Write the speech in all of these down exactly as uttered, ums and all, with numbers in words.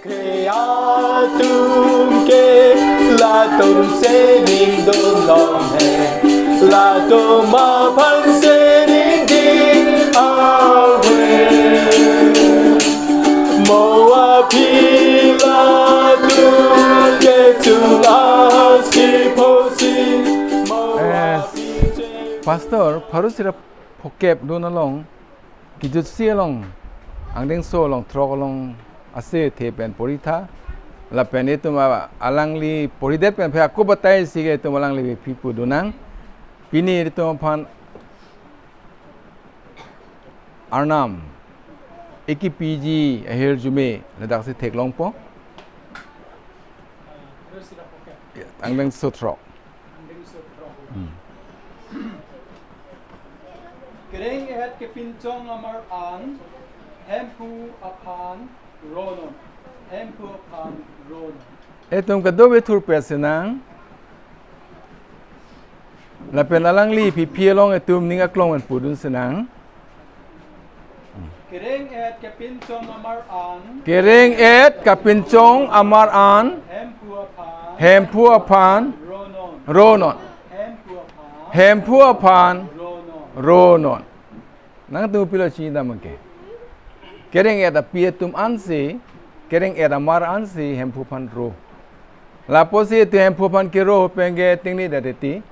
Kre atum ke latum se ning dun long he, latum aphan se ning ding ave. Mo aphi latum ke chulas ki phosi, mo Eh, aphi che- Pastor, pharo sirap phokep dun along, kijutsi along, angdengso along, throk along, ase the pen pori tha, lapen itum a-, alangli poridet pen phe ako batai si ke itum alangli phi pu dun nang, pini itum aphan Arnam, iki P G ahirjume, ladak si theklongpo. Ya, angdengso throk. Hmm. Kereng-et kepinchong amar an, Hemphu aphan ronon. Hemphu aphan ronon. Itum kadokave thurpet si nang. Lapen alangli phi phi along itum ning aklong pen pu dun si nang. Kereng-et kepinchong amar an. Kereng-et kepinchong amar an. Hemphu aphan. Hemphu aphan. Ronon. Ronon. Hemphu aphan. Hemphu aphan. Ronon. Ronon. Nangtum pilo chinidam ke. Kereng-et api atum ansi, kereng-et amar ansi Hemphu aphan ro. Lapusi itum Hemphu aphan kero pen ke tingni da teti.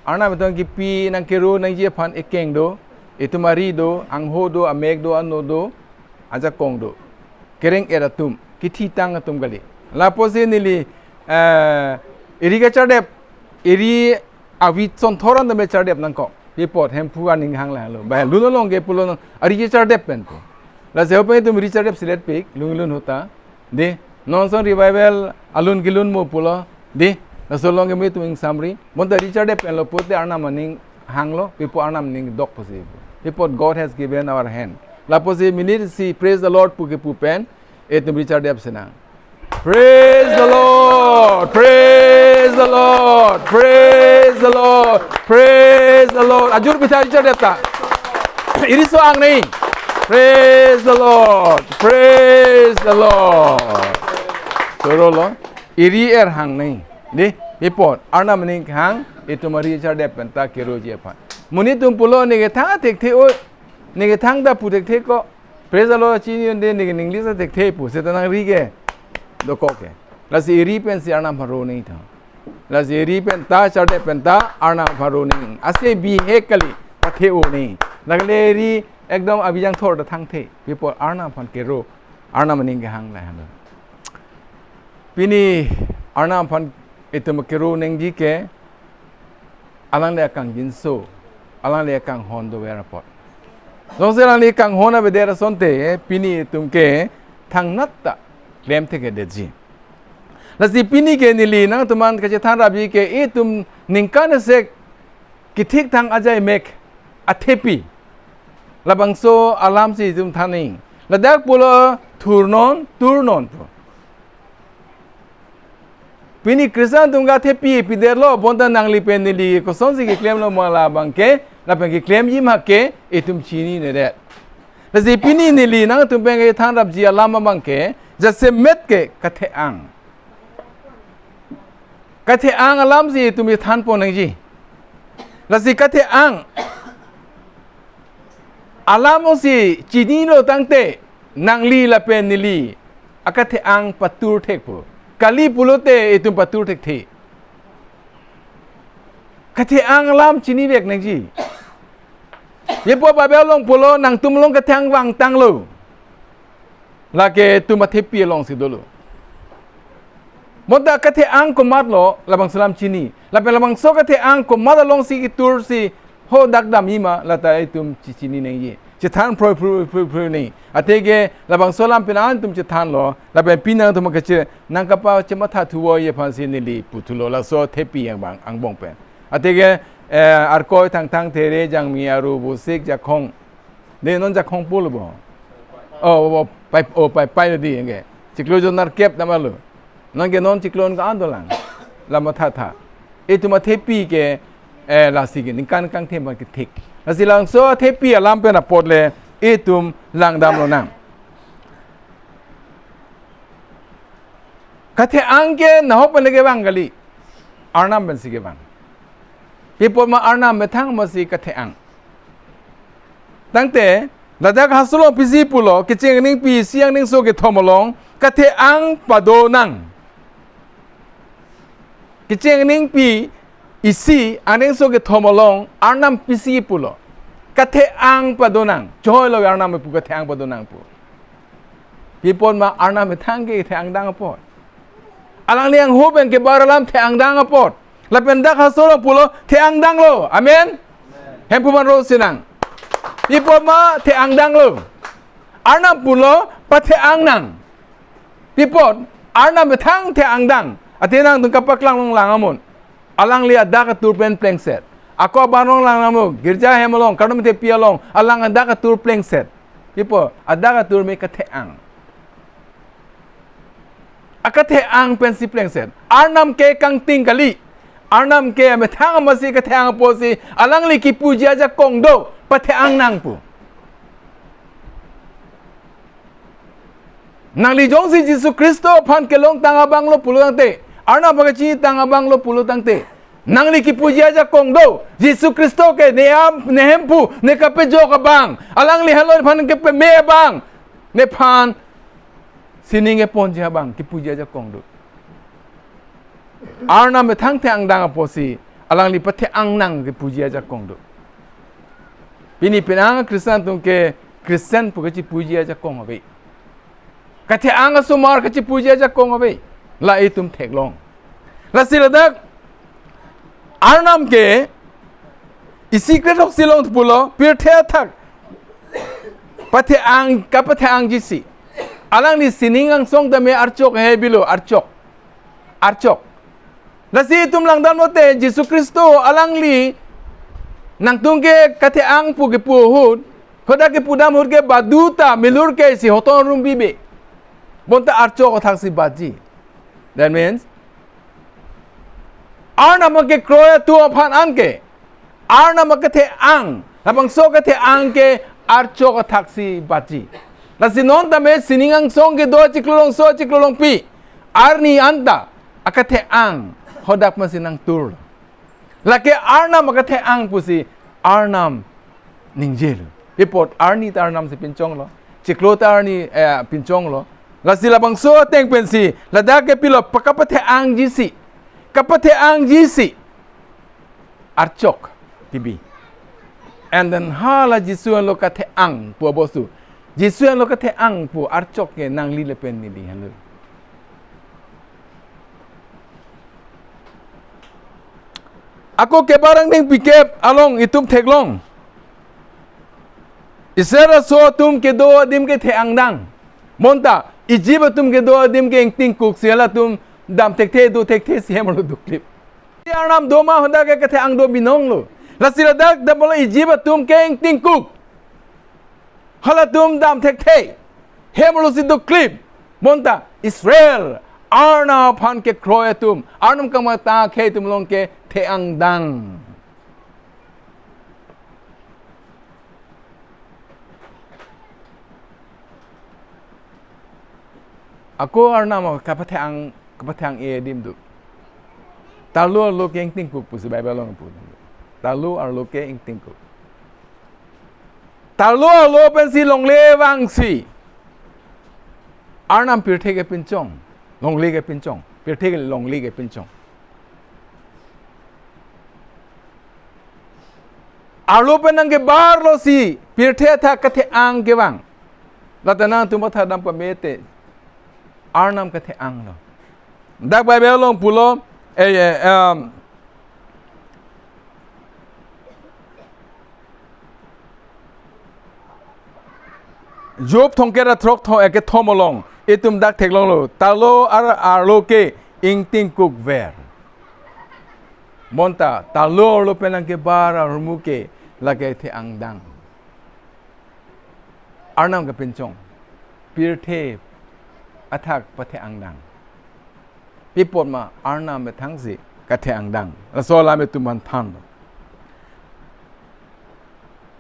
Arnam itum kipi nang kero nangji aphan ekeng do, itum ari do, angho do, amek do, ano do, ajakong do. Kereng-et atum, kithitang atum kali. Lapusi neli, eh, eri kachardep, eri avi chonthor an tame chardep nangkok. Pi apot Hemphu aning hang lahelo. Bai lun along ke pulo nang ari kachardep pen pu. Lasi ho pen itum eri chardep selet pik, lun lun hota. Di, non ason revival alun kelun mo pulo. Di, laso along ke mo itum ingsamri. Bonta eri chardep pen lo pute Arnam aning hanglo, pi apot Arnam aning dok pusi. Pi apot God has given our hand. Lapusi minute si praise the Lord pu kepu pen, itum eri chardep si nang. Praise the Lord! Praise the Lord! Praise the Lord! Praise the Lord! Ajur pitha eri chardep ta. Eri so-ang nei. Praise the Lord! Praise the Lord! Choro lo. Eri er hang nei. Di, pi apot Arnam aning hang, itum eri chardep pen ta keroji aphan. Monit atum pulo neke thang thekthe o, neke thang ta pu thekthe ko. Praise the Lord, chini un de neke English thekthe pu, seta nang eri ke dokok ke. Lasi eri pensi Arnam aphan ro nei tha. Lasi eri pen ta, chardep pen ta, Arnam aphan ro nei. Ase bihek kali, pathe-o nei. Lagle eri ekdom abijang thor ta thangthe. Pi apot Arnam aphan kero, Arnam aning kehang lahelo. Pini Arnam aphan itum kero nangji ke, alangli akangjinso, alangli akanghon dover apot. Jongsi alangli kanghon avedet asonte, pini itum ke thangnat ta klem thekthedetji. Lasi pini ke neli nangtum aphan kachethan rapji ke itum ningkan isi kethik thang ajai mek athepi. Labangso alam si itum than nang. Ladak pulo thurnon, turnon pu. Pini Christian atum ke athepi pidetlo, bonta nangli pen neli kosonsi keklemlo ma labang ke, lapen keklemji ma ke, itum chininedet. Lasi pini neli nangtum pen kethan rapji alam abang ke, jasemet ke kathe-ang. Kathe-ang alam si itum ithan pon nangji. Lasi kathe-ang alam si chinilo tangte, nangli lapen neli akathe-ang patur thek pu. Kali pulote itum patur thekthe. Kathe-ang alam chinivek nangji. Pi apot Bible along pulo nangtum along kathe-ang vangtanglo. Lake itum athepi alongsi dolo. Bonta kathe-ang komatlo labangso alam chini. Lapen labangso kathe-ang komat alongsi ketur si ho dak damji ma lata itum chi- chini nangji. Chethan phroi phroi phroi phroi nang. Athe ke labangso alam pini an itum chethanlo. Lapen pini an itum kache nang kapachematha thuvoiji aphansi neli puthulo laso athepi angbong angbong pen. Athe ke, eh, Arkoi, Thangthang, There, Jangmi, Aru, Vosik, Jakhong. De non Jakhong pulo bo. Oh, oh, oh, pai, oh, pai, pai di nge. Chiklo jon nerkep damlo. Non ke non chiklo an ka-an dolang. La mathatha. Itum athepi ke, eh, lasi ke ningkan kangthim abang kethik. Lasi labangso athepi alam pen apot le itum langdam lonang. Kathe-ang ke nahok pen le kevang kali. Arnam pensi kevang. Pi apot ma Arnam methang amatsi kathe-ang. Tangte, ladak halaso along pisi pulo, kecheng aningpi isi angdengso kethom along, kathe-ang padonang. Kecheng aningpi isi angdengso kethom along, Arnam pisi pulo. Kathe-ang padonang. Choi lo Arnam pu kathe-ang padonang pu. Pi apot ma Arnam methang ke the-angdang apot. Alangli angho pen kebar alam the-angdang apot. Lapen dak halaso along pulo the-angdang lo. Amen. Hemphu man ro sinang. Pi apot ma the-angdang lo. Arnam pulo pathe-ang nang. Pi apot Arnam methang the-angdang. Athe nangtum kapaklang longlang amun. Alangli adak atur pen plengset. Ako aban longlang amu, girja hem along, kardom tepi along, alang adak atur plengset. Pi apot, adak atur me kathe-ang. Akathe-ang pensi plengset. Arnam ke kangting kali. Arnam ke methang amatsi kathe-ang apotsi, alangli kipuji ajakong do, pathe-ang nang pu. Nangli jongsi Jisu Khristo aphan kelongtang abang lo pulo tangte, Arnam aphan kachinitang abang lo pulo tangte, nangli kipuji ajakong do, Jisu Khristo ke ne am, ne Hemphu, ne kapejok abang, alangli halon aphan kepame abang, nephan sining keponji abang, kipuji ajakong do. Arnam methang the-angdang apotsi, alangli pathe-ang nang kipuji ajakong do. Pini penang Christian atum ke Christian pu kachipuji ajakong ave. Kathe-ang asomar kachipuji ajakong ave. La itum theklong. Lasi ladak Arnam ke isi kre-throksi along pulo, pirthe athak pathe-ang, kapathe-angji si. Alangli sining angsong tame archok he bilo, archok. Archok. Lasi itum langdam lote Jisu Khristo alangli nangtum ke kathe-ang pu kepu ahut, hadak kepudam ahut ke badu ta milur ke si hoton rumbi be. Bonta archok athaksi batji. That means, Arnam akekroi atum aphan anke, Arnam akathe-ang, labangso kathe-ang ke archok athaksi batji. Lasi non tame sining angsong kedo achiklo alongso achiklo alongpi, arni anta akathe-ang hadak masi nangtur. Lake Arnam akathe-ang pusi Arnam ningjelo. Pi apot arni ta Arnam si pinchonglo. Chiklo ta arni, eh, pinchonglo. Lasi labangso ateng pensi, ladak ke pilo pa kapathe-angji si. Kapathe-angji si. Archok T V. And then hala Jisu henlo kathe-ang pu abostu. Jisu henlo kathe-ang pu archok ke nangli lapen neli henlo. Ako kebar angdeng pikep along itum theklong. Israel aso atum kedo adim ke the-angdang. Bonta, Egypt atum kedo adim ke ingtingkuk si halatum dam thekthe do thekthe si hem arlo duklip. Arnam do ma hadak ke kathe-ang do binong lo. Lasi ladak damlo Egypt atum ke ingtingkuk. Halatum dam thekthe. Hem arlo si duklip. Bonta Israel Arnam aphan kekroi atum, Arnam kamatha akhei atum along ke the-angdang. Ako Arnam kapathe-ang, kapathe-ang-e adim do. Tarlo arlo ke ingtingkuk pusi Bible along pu. Tarlo arlo ke ingtingkuk. Tarlo arlo pensi longle vangsi Arnam pirthe kepinchong, longle kepinchong, pirthe ke longle kepinchong. Arlo pen nangkebar lo si pirthe athak kathe-ang kevang. Lata nangtum patha dam pamete Arnam kathe-ang lo. Dak Bible along pulo, eh, eh, um, Job thomkep ra throk tho-, eh, kethom along itum dak theklonglo. Tarlo ar-, arlo ke ingtingkuk ver. Bonta tarlo arlo pen nangkebar ahormu ke lake the-angdang. Arnam kepinchong. Pirthe athak pathe-angdang. Pi apot ma Arnam methang si kathe-angdang. Laso alam itum aphan thanlo.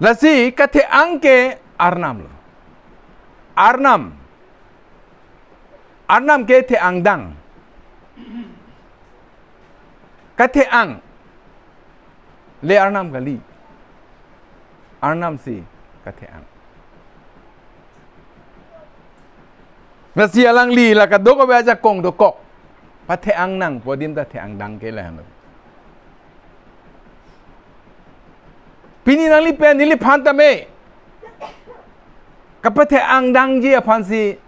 Lasi kathe-ang ke Arnam lo. Arnam. Arnam ke the-angdang. Kathe-ang le Arnam kali. Arnam si kathe-ang. Lasi alangli la kadokave ajakong dokok pathe-ang nang pu adim ta the-angdang ke lahenlo. Pini nangli pen neliphan tame kapathe-angdangji aphansi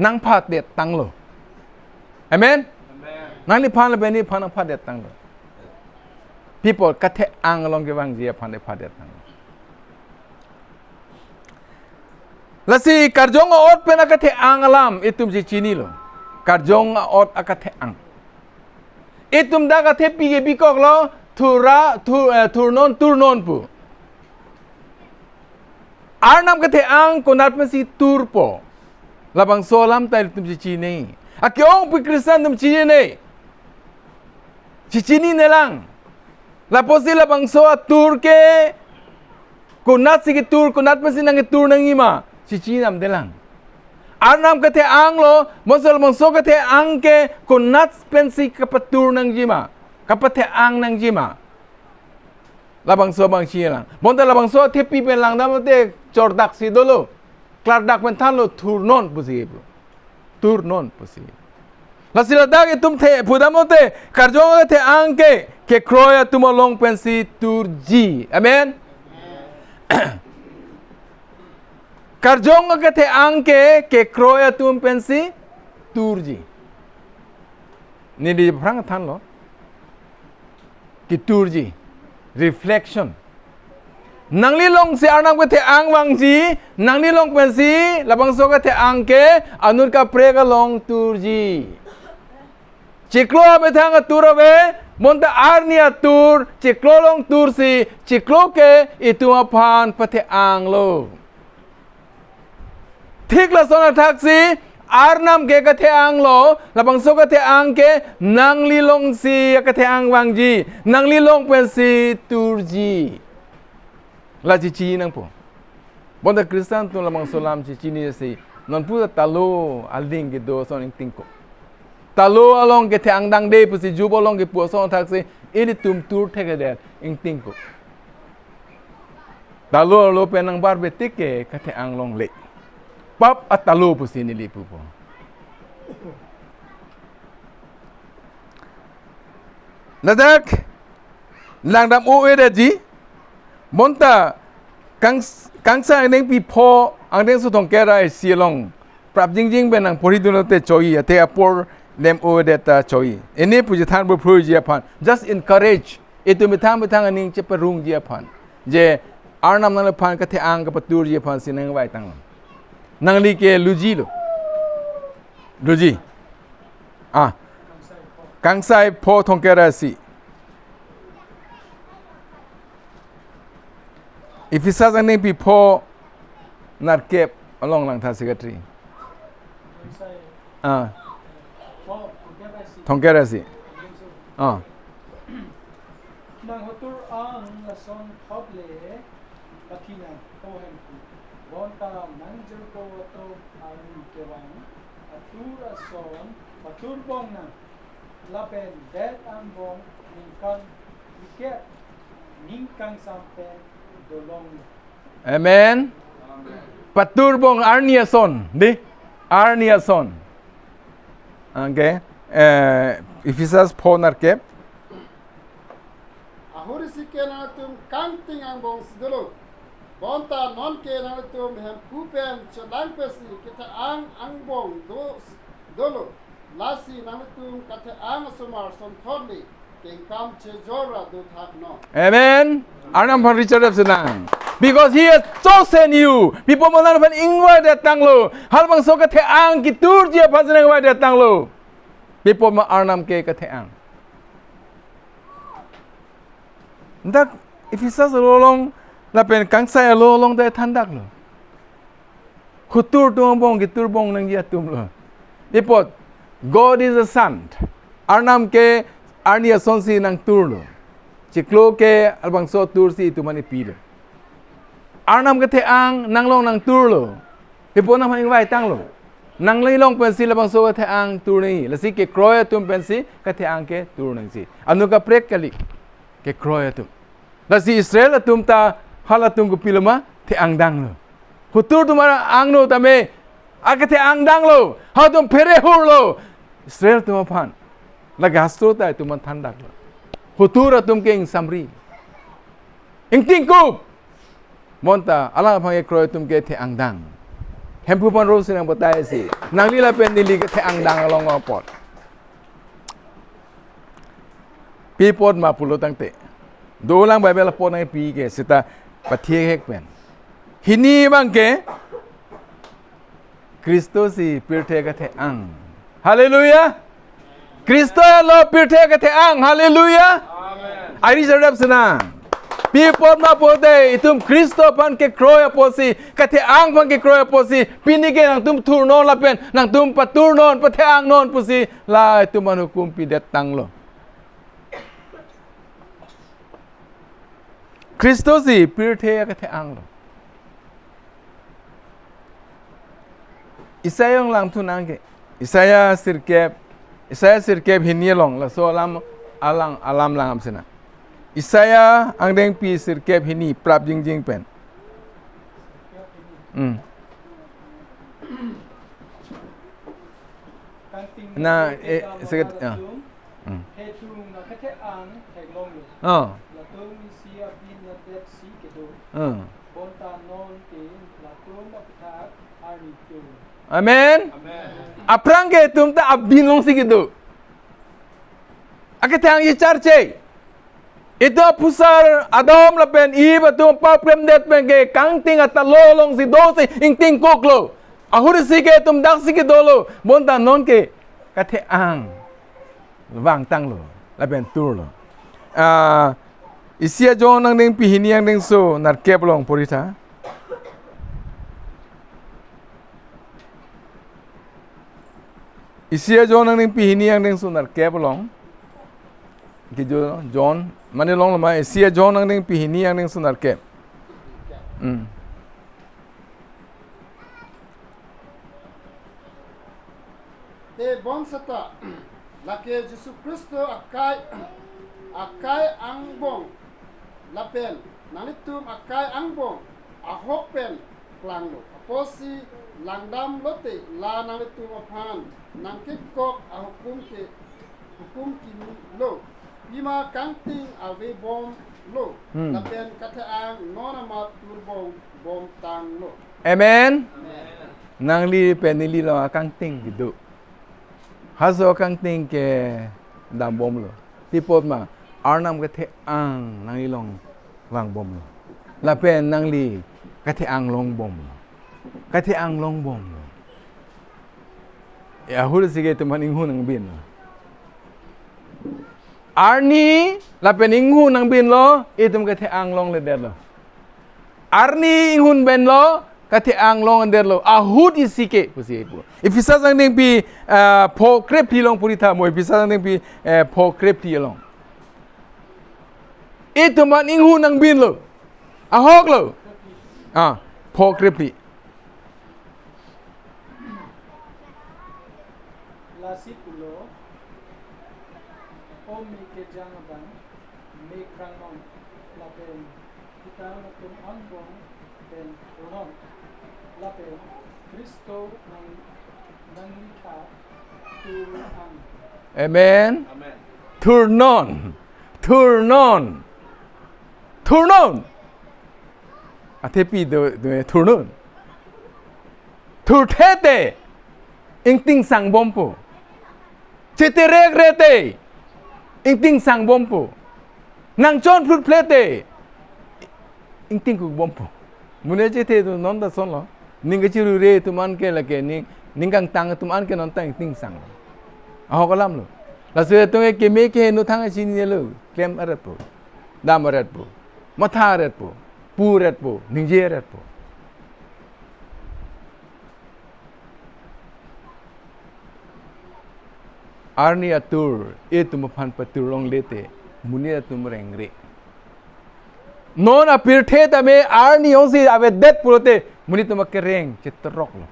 nangphadet tanglo. Amen? Amen. Nangliphan lapen neliphan nangphadet tanglo. Pi apot kathe-ang along kevangji aphan le phadet tanglo. Lasi karjong a-ot pen akathe-ang alam itum chechinilo. Karjong a-ot akathe-ang. Itum dak athepi ke bikoklo, thura, thu-, eh, thurnon, turnon pu. Arnam kathe-ang konat pensi turpo. Labangso alam ta itum chechini. Ake-ongpi Christian atum chechini. Chechinine lang. Lapusi labangso atur ke konatsi ketur, konat pensi nangketur nangjima chechinamde lang. Arnam kathe-anglo, bonta labangso kathe-ang ke konat pensi kapatur nangjima, kapathe-ang nangjima. Labangso abang chini lang. Bonta labangso athepi pen langdam lote chordaksi dolo. Klardak pen thanlo, thurnon pusi pu. Thurnon pusi. Lasi ladak itum the pudam lote karjong kathe-ang ke kekroi atum along pensi turji. Amen. Karjong kathe-ang ke kekroi atum pensi turji. Neli aphrang thanlo. Keturji. Reflection. Nangli alongsi Arnam kathe-ang vangji, nangli along pensi labangso kathe-ang ke anut kaprek along turji. Chiklo amethang atur ave, bonta arni atur, chiklo along tursi, chiklo ke itum aphan pathe-anglo. Thik lason athaksi, Arnam ke kathe-anglo, labangso kathe-ang ke nangli alongsi kathe-ang vangji, nangli along pensi turji. La chechini nangpo. Bonta Christian atum labangso alam chechinisi, non puta talo aling kedo ason ingtingkok. Talo along kathe-angdangde pusi jubo along kepu ason athaksi, ilitum tur thekthedet ingtingkok. Talo arlo pen nangbarbe tik ke kathe-ang longle. Pap atalo pusi neli pupo. Ladak langdam o-edetji, bonta kangs-, kangsai angdengpi pho, angdengso thomkep ra isi along prap jingjing pen nangporhidun lote choi, athe apor lem o-edet ta choi. Ene puji than bo phruji aphan. Just encourage. Itum methang methang aning cheparungji aphan. Je Arnam nangliphan kathe-ang kapaturji aphansi nangvaitanglo. Nangli ke lujilo. Luji. Ah. Kangsai pho thomkep ra isi. Ephesus angdengpi pho nerkep along langtha, secretary. Ah. Thomkep ra isi. Ah. Nang hotur ang lason thot le, pathi nang, O Hemphu. Bonta nang jirpo atum arni kevang, atur ason paturbong nang. Lapen det angbong ningkan ikep, ning kangsam pen dolong. Amen. Paturbong arni ason, di? Arni ason. Okay. Eh, Ephesus pho nerkep. Ahuri si ke nangtum kangting angbong si dolo. Bonta non ke nangtum Hemphu pen chelang pensi kathe-ang angbong do, dolo. Lasi nangtum kathe-ang asomar sonthot le kengkam chejor ra dothak non. Amen. Arnam aphan Richard F. Sinang. Because he has chosen you. Pi apot ma nangphan ingvaidet tanglo. Halabangso kathe-ang keturji aphansi nangvaidet tanglo. Pi apot ma Arnam ke kathe-ang. Dak Ephesus alo along, lapen kangsai alo along ta thandaklo. Hotur atum angbong keturbong nangji atumlo. Pi apot, God is a son. Arnam ke arni asonsi nangturlo. Chiklo ke halabangso atursi itum aphan epilo. Arnam kathe-ang nang along nangturlo. Pi apot nangphan ingvaitanglo. Nanglilong pensi labangso kathe-ang tur nangji. Lasi kekroi atum pensi kathe-ang ke tur nangji. Anu kaprek kali kekroi atum. Lasi Israel atum ta halatum kopilo ma, the-ang danglo. Hutur atum angno tame akethe-ang danglo. Halatum phere hurlo. Israel atum aphan. Lake hastro ta itum aphan thandaklo. Hutur atum ke ingsamri, ingtingkup. Bonta alang aphan kekroi atum ke the-ang dang. Hemphu aphan rose nang batai si. Nangli lapen neli ke the-ang dang along apot. Pi apot ma pulo tangte, dolang Bible apot nangpi ke seta pathiek hek pen. Hini abang ke Khristo si pirthe kathe-ang. Hallelujah. Khristo lo pirthe kathe-ang. Hallelujah. Amen. Ari jadap senang. Pi apot ma pulote itum Khristo aphan kekroi apotsi, kathe-ang aphan kekroi apotsi, pini ke nangtum thurnon lapen nangtum paturnon, pathe-angnon pusi la itum aphan hukum pidet tanglo. Khristo si pirthe akethe-ang lo. Isaiah along langthu nang ke. Isaiah sirkep, Isaiah sirkep hini along, laso alam, alang, alam lang am sena. Isaiah angdengpi sirkep hini prap jingjing pen. Hmm. Kangting Na, na eh, kekam sekat, ya. Latum, Hmm. Hethung na kathe-ang theklonglo. Oh. Latum isi abin na det si kedo. Hmm. Bonta non ke latum aphuthak arni tu. Amen. Amen. Aphrang ke itum ta abin alongsi kedo. Akethe-ang i charche. Itum aphusar Adam lapen Eve atum papremdet pen ke kangting atalo alongsi dosi ingtingkuklo. Ahut isi ke itum daksi kedolo. Bonta non ke kathe-ang vangtanglo lapen turlo. Ah, Isaiah John angdengpi hini angdengso nerkep along pori tha. Isaiah John angdengpi hini angdengso nerkep along. Ke Jo-, John, mane longlo ma, Isaiah John angdengpi hini angdengso nerkep. Hmm. Te bonseta, lake Jisu Khristo akai, akai angbong, lapen nanglitum akai angbong ahok pen klanglo. Apotsi langdam lote la nanglitum aphan nangkekok ahukum ke, hukum kimi lo. Pima kangting avebomlo. Hmm. Lapen kathe-ang non amat turbom bomtanglo. Amen. Amen. Nangli pen neli along akangting kedo. Halaso akangting ke dambomlo. Pi apot ma, Arnam kathe-ang nanglilong vangbomlo. Lapen nangli kathe-ang longbomlo. Kathe-ang longbomlo. Ya, ahut isi ke itum aphan inghun nangbinlo. Arni lapen inghun nangbinlo, itum kathe-ang longledetlo. Arni inghun benlo, kathe-ang longledetlo. Ahut isi ke, pusi pu. Ephesus angdengpi, ah, pho krephli along pori tha mo, Ephesus angdengpi, eh, pho krephli along. Itum aphan inghun nangbinlo. Ahoklo. Ah, pho krephli. Lasi pulo, O me kejang abang, me krangnon, lapen ketang atum angbong pen turnon, lapen Khristo nang, nangli tha tur ang. Amen. Amen. Turnon. Turnon. Turnon. Athe pi do, do turnon. Thurthe te ingting sangbompo. Cheterekre te ingting sangbompo. Nangchon phlutphle te ingtingkukbompo. Mune chethe atum non ta lasonlo. Ning kachirure atum an ke lake ning, ning kangtang atum an ke non ta ingting sanglo. Ahok alamlo. Laso atum ke keme keheno thang chinilo. Klem aretpo. Dam aretpo. Matha aretpo. Pu aretpo. Ningje aretpo. Arni atur, itum aphan patur longle te, monit atum rengre. Non apirthe tame arni jongsi avedet pulote, monit atum akereng cheteroklo.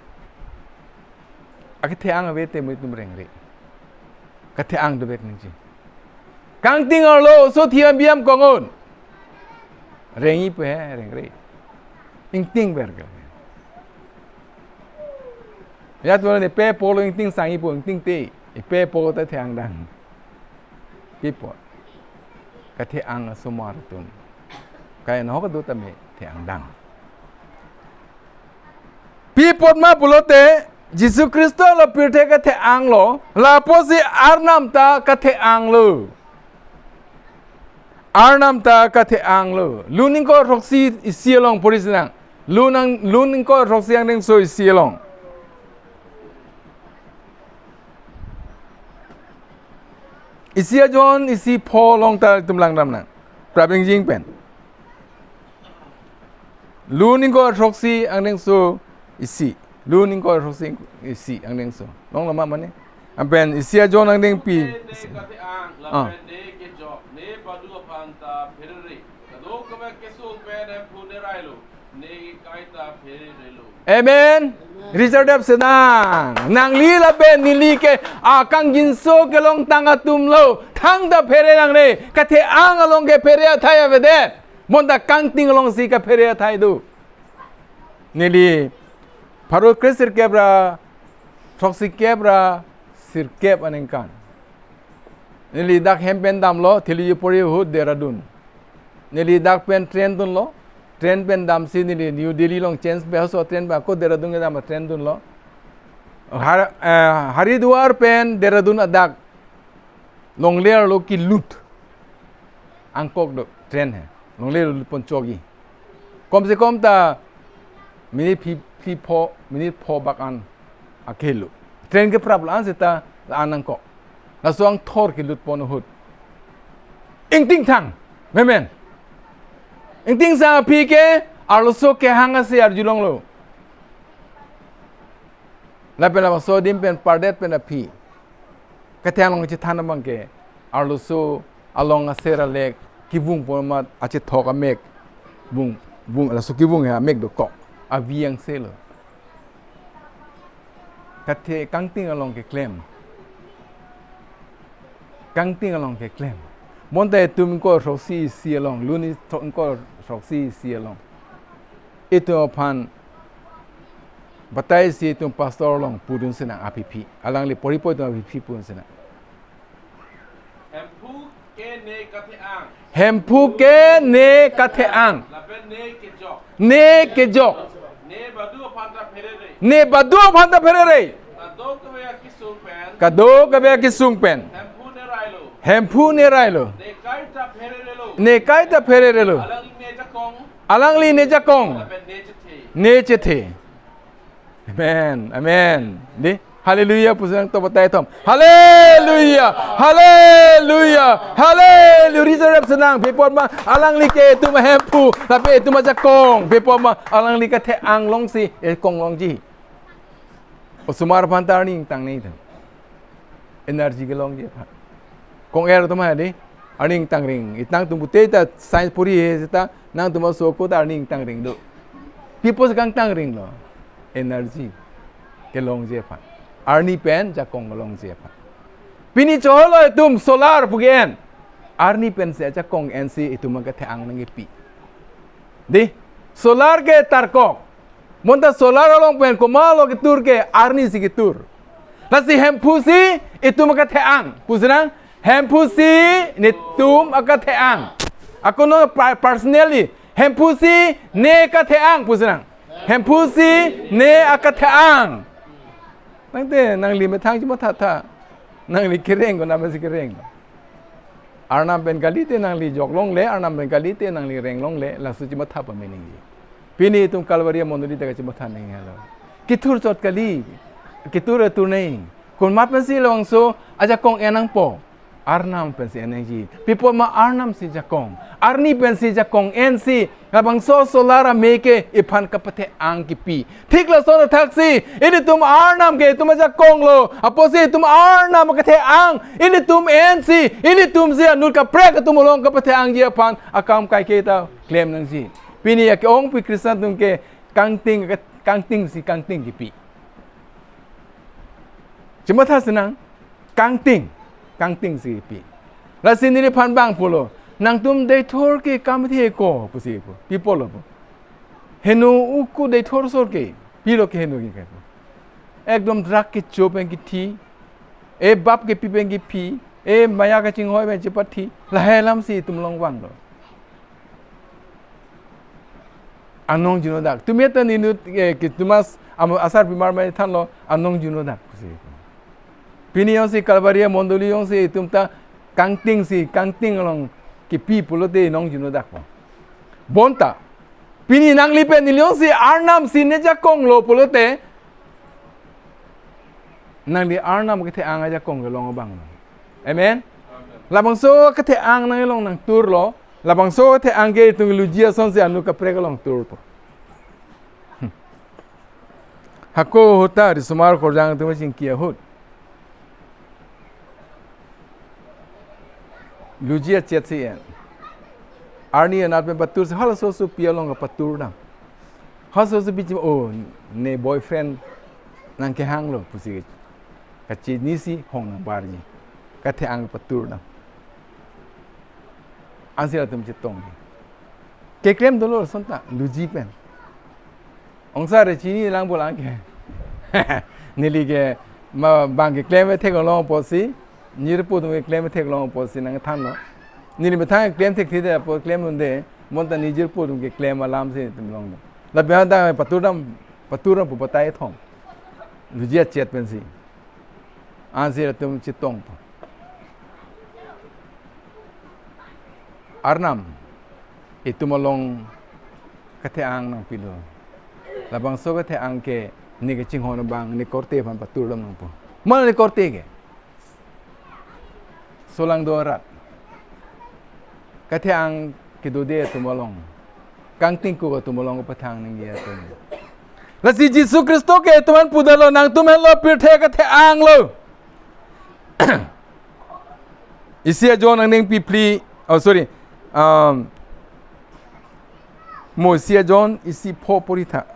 Akethe-ang ave te mui tum rengre. Kethe-ang dovek nangji. Kangting arlo, so thiam biam kongon. Rengji pu he, rengre. Ingting ber ke. Ya tu ne pe polo ingting sangji pu, ingting te. Ipe polo ta the-ang dang. Pi apot. Kethe-ang asomar atum. Kai no ka do tame the-ang dang. Pi apot ma pulote, Jisu Khristo lo pirthe kethe-ang lo, lapusi Arnam ta kethe-ang lo. Arnam ta kethe-ang lo. Lun ingkoi throksi isi along pori sinang. Lun ang, Lun ingkoi throksi angdengso isi along. Isi a-John isi pho along ta itum langdam nang. Prabing jing pen. Lun ingkoi throksi angdengso isi. Lun ingkoi throksi isi angdengso. Long lama mane. Ampen isi a-John angdengpi. Ne isi. Kethe-ang, ah, lapen ne kejok, ne badu aphan ta pherere. Kadokave kesung pen Hemphu ne railo. Ne kaita phererelo. Amen. Amen. Richard Dev senang. Nangli lapen neli ke akangjinso kelongtang atum lo. Thangta phere nangne. Kethe-ang along ke phere athai avedet. Bonta kangting alongsi kaphere athai do. Neli pharo kre sirkep ra, throksi kep ra, sirkep aningkan. Neli dak hem pen damlo, thili pori ahut Dehradun. Neli dak pen train dunlo, train pen damsi neli New Delhi along change pen, so train pen ako Dehradun kedam train dunlo. Har-, eh, Haridwar pen Dehradun adak longle arlo kelut. Angkok do train he. Longle arlo lut pon chokji. Kom se kom ta minute phli, phli pho, minute pho bak an akelo. Train keprap la-an seta la-an angkok. Laso angthor kelut pon ahut. Ingting thang. Memen. Ingting sang aphi ke arloso kehang asi arjulonglo. Lapen labangso adim pen pardet pen aphi. Kethe-ang along chethan abang ke arloso along aser alek kevung pon amat achethok amek. Vung, vung, laso kevung he amek dokok. Avi angse lo. Kethe kangting along keklem. Kangting along keklem. Bonta itum ingkoi throksi isi along, Lun ingkoi throksi isi along. Itum aphan batai si itum pastor along pudun sinang aphi aphi. Alangli pori poi itum aphi aphi pudun sinang. Hemphu ke ne kethe-ang. Hemphu ke ne kethe-ang. Lapen ne kejok. Ne kejok. Ne badu aphan ta pherere. Ne badu aphan ta pherere. Kadokave akesung pen. Kadokave akesung pen. Hemphu ne railo. Hemphu ne railo. Ne kaita phererelo. Ne kaita phererelo. Alangli ne jakong. Alangli ne jakong. Lapen ne chethe. Ne chethe. Amen. Amen. Di? Hallelujah, pusi nangtum batai thom. Hallelujah. Hallelujah. Hallelujah. Resurrect senang. Pi apot ma alangli ke itum ahemphu. Lapen itum ajakong. Pi apot ma alangli kethe-ang alongsi. Eh, kong longji. Osomar aphan ta arni ingtang ni itum. Energy kelongji aphan. Kong-er atum ha di. Arni ingtang ring. Nangtum pute ta science pori he seta nangtum aso ako ta arni ingtang ring do. Pi apot kangtang ringlo. Energy kelongji aphan. Arni pen jakong kelongji aphan. Pini cholo itum solar pu ke-en. Arni pensi ajakong ensi itum akethe-ang nangkipi. Di, solar ke tarkok. Bonta solar along pen komatlo ketur ke arni si ketur. Lasi hemphu si itum akethe-ang. Pusi nang, hemphu si netum akethe-ang. Ako no pa-, personally, hemphu si ne kethe-ang pusi nang. Hemphu si ne akethe-ang. Tangte nangli methang chimathatha. Nangli kereng ko nama si kereng. Arnam pen kali te nangli jok longle, Arnam pen kali te nangli reng longle, laso chimatha pame nangji. Pini itum Calvary amondoli ta kachimatha nang helo. Kethur chot kali, kethur atur nang. Komat pensi labangso ajakong en nangpo. Arnam pensi en nangji. Pi apot ma Arnam si jakong. Arni pensi jakong ensi. Labangso solar ame ke iphan kapathe-ang kipi. Thik lason athaksi, ilitum Arnam ke itum ajakong lo. Apotsi itum Arnam akethe-ang ilitum ensi, ilitum si anut kaprek atum along kapathe-angji aphan akam kaike ta klem nangji. Pini ake-ongpi Christian atum ke kangting, kangting si kangting kipi. Ti matha sinang, kangting, kangting si pi. Lasi neliphan bang pulo, nangtum Deithor ke kam the ko pusi pu, pi pulo pu. Heno uku Deithor sor ke, pilo ke heno ke pu. Ekdom drug kecho pen kethi, e bap kepi pen kephi, e maya kachinghoi pen chepathi, lahai alam si itum along vanglo. Anong juno dak. Tumi ta ninu, eh, ke tumas am asarpi mar mai thanlo, anong juno dak pusi. Pini jongsi Kalvari mondoli jongsi itum ta kangting si, kangting along kepi pulote nong juno dak po. Bonta. Pini nangli pen neli jongsi Arnam si ne jakong lo pulote, nangli Arnam kethe-ang ajakong kelong abang. Amen. Labangso kethe-ang nangli along nangtur lo. Labangso kethe-ang ke itum luji ason si anu kaprek along tur po. Hmm. Hako ahut ta risomar korjang atum chingki ahut. Luji achet si en. Arni anat pen patur si halaso so pi along patur dam. Halaso so pi chim, oh, ne boyfriend nangkehang lo pusi. Kachini si hong nangbarji. Kethe-ang patur dam. Ansi latum chetong. Keklem dolo sonta, luji pen. Ongsa re chini lang bolang ke. Neli ke ma bang keklem thek long pusi, nirpo atum keklem thek long pusi nangthanlo. Neli methang klem thekthedet po klem unde, bonta nirpo atum keklem alam si itum long. Lapen ta patur dam, patur dam pu batai thom. Luji achet pensi. Ansi latum chetong po. Arnam, itum along kethe-ang nangpilo. Labangso kethe-ang ke ne kachinghon abang, ne korte aphan patur dam nangpo. Mana ne korte ke? Solang do arat. Kethe-ang kedode atum along. Kangting ko atum along pathang nangji atum. Lasi Jisu Khristo ke itum aphan pudalo, nangtum henlo pirthe kethe-ang lo. Isi aJohn angdeng phli, oh, sorry. Um, mo isi aJohn isi pho pori tha.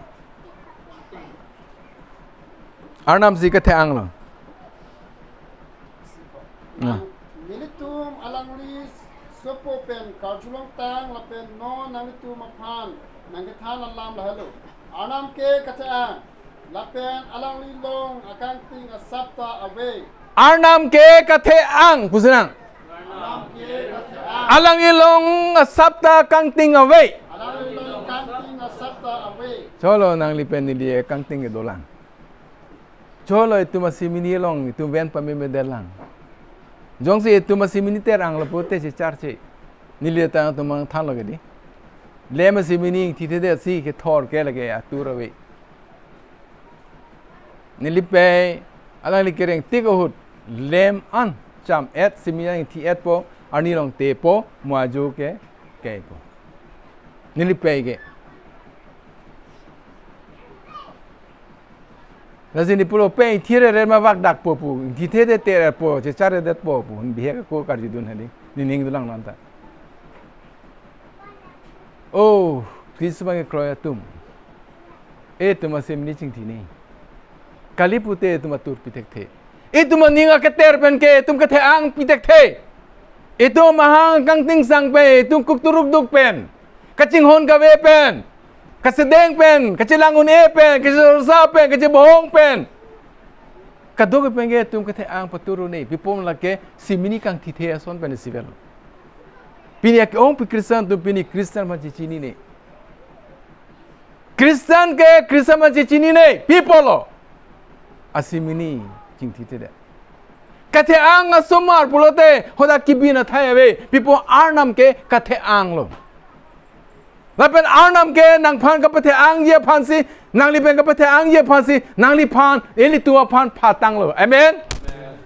Arnam si kethe-ang lo. Hmm. Nelitum alangli sopo pen karjulongtang lapen non nanglitum aphan nangkethan alam lahelo. Arnam ke kethe-ang, lapen alangli along akangting asap ta ave. Arnam ke kethe-ang, pusi nang. Arnam ke kethe-ang. Alangli along asap ta kangting ave. Alangli along kangting asap ta ave. Cholo nangli pen neli kangting kedolang. Cholo itum asimini along, itum ven pameme derlang. Jongsi itum asimini ter-ang lo pulote checharche. Neli ta itum nangthanlo ke dei. Lem asimini ingthithedet si kethor ke lake atur ave. Neli pei, alangli kereng tik ahut, lem an cham-et, simini ingthi-et po, arni along te po, mo ajo ke, ke po. Neli pei ke. Lasi ne pulo pei thire re ma vak dak po pu, ingthithedet ter po, checharchedet po pu, bihek ako karjudun hadi, nening dolang nonta. Oh, Christmas kekroi atum. Itum asimini chingthi ne. Kali pute itum atur pi thekthe. Itum aning aketer pen ke, itum kethe-ang pi thekthe. Itum ahang kangting sang pen, itum kukturuk duk pen. Kachinghon kave pen. Kasedeng pen, kachelang un-e pen, kachesorsa pen, kachebohong pen. Kadokave pen ke itum kethe-ang patur un-e, pi apot lake simini kangthithe ason pen isivel. Pini ake-ong pi Christian atum pini Christian aphan chechini ne. Christian ke Christian aphan chechini ne, pi apotlo. Asimini chingthithedet. Kethe-ang asomar pulote, hadak kibin athai ave, pi apot Arnam ke kethe-ang lo. Lapen Arnam ke nangphan kapathe-angji aphansi, nangli pen kapathe-angji aphansi, nangliphan, ilitum aphan phatanglo. Amen? Amen.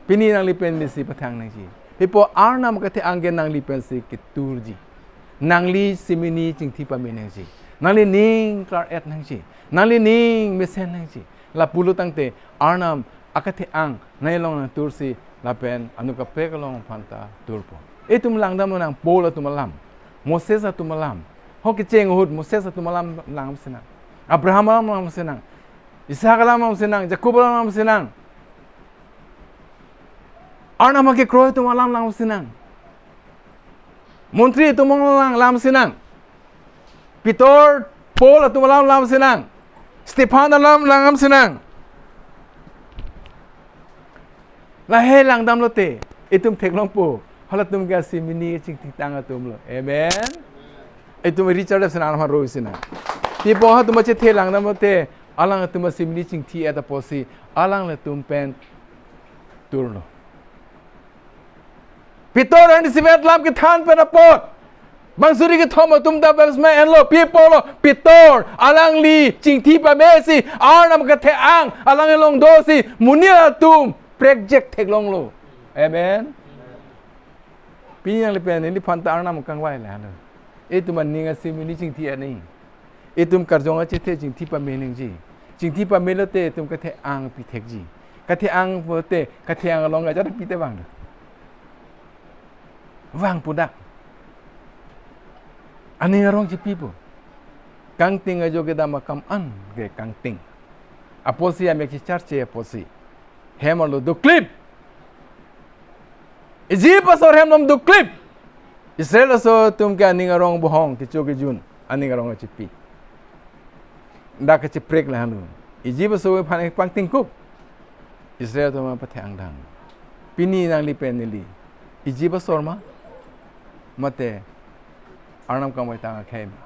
Pini nangli pen mesi pathang nangji. Pi apot Arnam kethe-ang ke nangli pensi keturji. Nangli simini chingthi pame nangji. Nangli ning klar-et nangji. Nangli ning mesen nangji. Lapulo tangte Arnam akethe-ang nangli along nangtursi lapen anu kaprek along aphanta turpo. Itum langdamnang Paul atum alam, Moses atum alam. Ho kecheng ahut Moses atum alam langdam sinang. Abraham alam langdam sinang. Isak alam alam sinang, Jakob alam alam sinang. Arnam akekroi atum alam alam sinang. Montri atum alam alam sinang. Pitor, Paul atum alam alam sinang. Stephan alam alam sinang. Lahei langdamlote, itum theklongpo. Halatum ke asimini chingthitang atumlo. Amen. Itum Richard F. Sinang alam ro sinang. Pi apot halatum achethe langdamlote, alanglitum asimini chingthi-et apotsi, alanglitum pen turlo. Pitor an isivet lam kethan pen apot. Bangsuri kethom atum ta baptisma enlo, pi apotlo, Pitor alangli chingthi pamesi, Arnam kethe-ang alangli along dosi, monit atum prekjek theklonglo. Amen. Pini nangli pen neliphan ta Arnam kangvai le halo. Itum aning asimini chingthi-et nangji. Itum karjong achethe chingthi pame nangji. Chingthi pamelote itum kethe-ang pithekji. Kethe-ang pulote, kethe-ang along ajat pite vang. Vang pudak. Aning arong chipipo. Kangting ajo kedam akam an ke kangting. Apotsi amek chicharche apotsi. Hem arlo duklip. Egypt asor hem along duklip. Israel asor atum ke aning arong bohong, kecho kejun, aning arong achipi. Dak kachiprek lahelo. Egypt asor aphan pangtingkup. Israel atum aphan pathe-angdang. Pini nangli pen neli. Egypt asor ma? Mate Arnam kangvaitang akhei ma?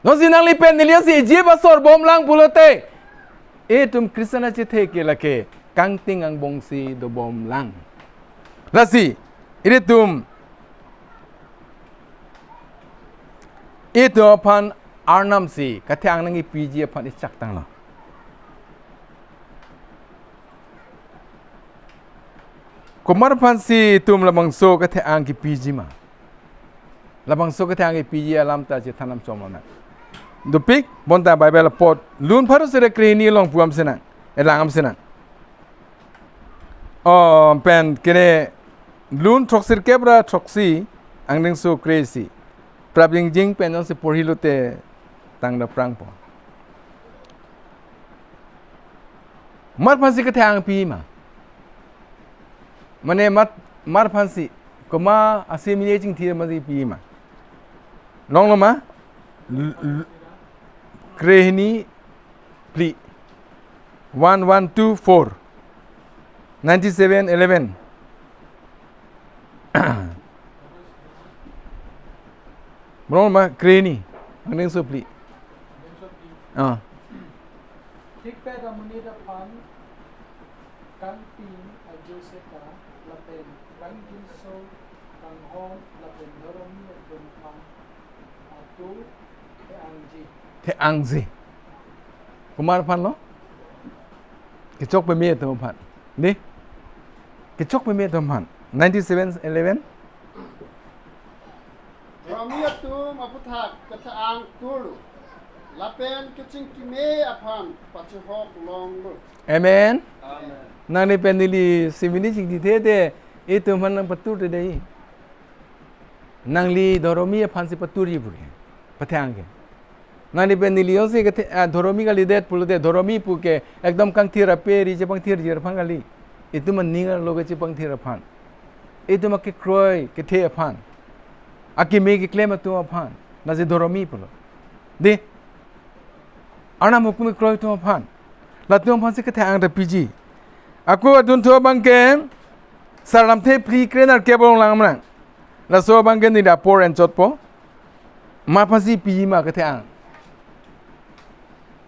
Nosi nangli pen neli si Egypt asor bomlang pulote, itum Christian achethe ke lake kangting angbongsi dobomlang. Lasi, ilitum, itum aphan Arnam si kethe-ang nangkipiji aphan ichaktanglo. Komat aphansi itum labangso kethe-ang kipiji ma? Labangso kethe-ang kipiji alam ta chethan nam chom nang. Dopik, bonta Bible apot, Lun pharo sere krehini along pu-am sinang, elang-am sinang. O, pen kene Lun throksirkep ra throksi, angdengso kre-isi. Prap jingjing pen jongsi porhilote tangda prangpo. Komat aphansi kethe-ang pi ma? Mane mat, komat aphansi, komat asimini chingthi aphansi pi ma? Longlo ma? L-, l-, krehini phli. One, one, two, four. Ninety-seven, eleven. Longlo ma krehini, angdengso phli. Ah. Thikpet amonit aphan kangping ajo seta lapen kangjinso kanghon lapen dhorom atum aphan atur the-angji. The-angji. Komat aphanlo? Kechok peme atum aphan. Dei? Kechok peme atum aphan. Ninety-seven eleven. Dhorom atum aphuthak kethe-ang turlo. Lapen kechingkime aphan pachehok longlo. Amen. Amen. Nangli pen neli simini chingthithe te, itum aphan nangpatur te dei. Nangli dhorom aphansi paturji pu ke, pathe-ang ke. Nangli pen neli jongsi kethe, ah, dhorom kalidet pulote, dhorom pu ke ekdom kangthir ape ri chepangthirjir aphan kali. Itum aning arlo kechepangthir aphan. Itum akekroi kethe aphan. Akeme keklem atum aphan. Lasi dhorom pulo. Dei? Arnam ahukum kekroi atum aphan. Latum aphansi kethe-ang ta piji. Ako adunthu abangke Sarlamthe phli krenerkep along lang-am nang. Laso abangke neli apor enchotpo. Komat aphansi piji ma kethe-ang?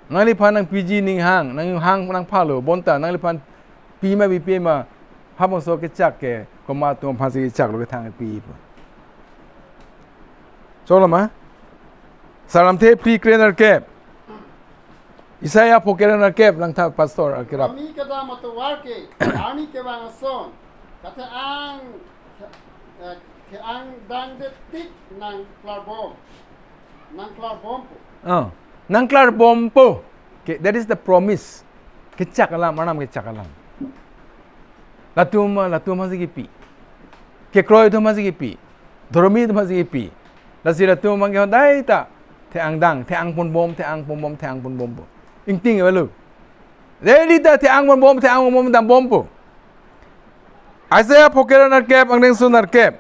Nangliphan nangpiji ning hang, nang hang nangphalo, bonta nangliphan pi ma bipi ma, habangso kechak ke, komat atum aphansi kechaklo kethe-ang pi pu. Choklo ma? Sarlamthe phli krenerkep. Isaiah pho krenerkep, langtha pastor akirap. Dhorom kedam atovar ke, arni kevang ason, kethe-ang, eh, kethe-angdangdet tik nangklarbom. Nangklarbompo. Oh, nangklarbompo. Ke, that is the promise. Kechak alam, Arnam kechak alam. Latum, latum aphansi kipi. Kekroi atum aphansi kipi. Dhorom atum aphansi kipi. Lasi latum abangke hodai ta The-ang dang, the-ang ponbom, the-ang ponbom, the-ang ponbompo. Ingting avelo. Daily ta the-ang ponbom, the-ang ponbom, dambompo. Isaiah phokera nerkep, angdengso nerkep.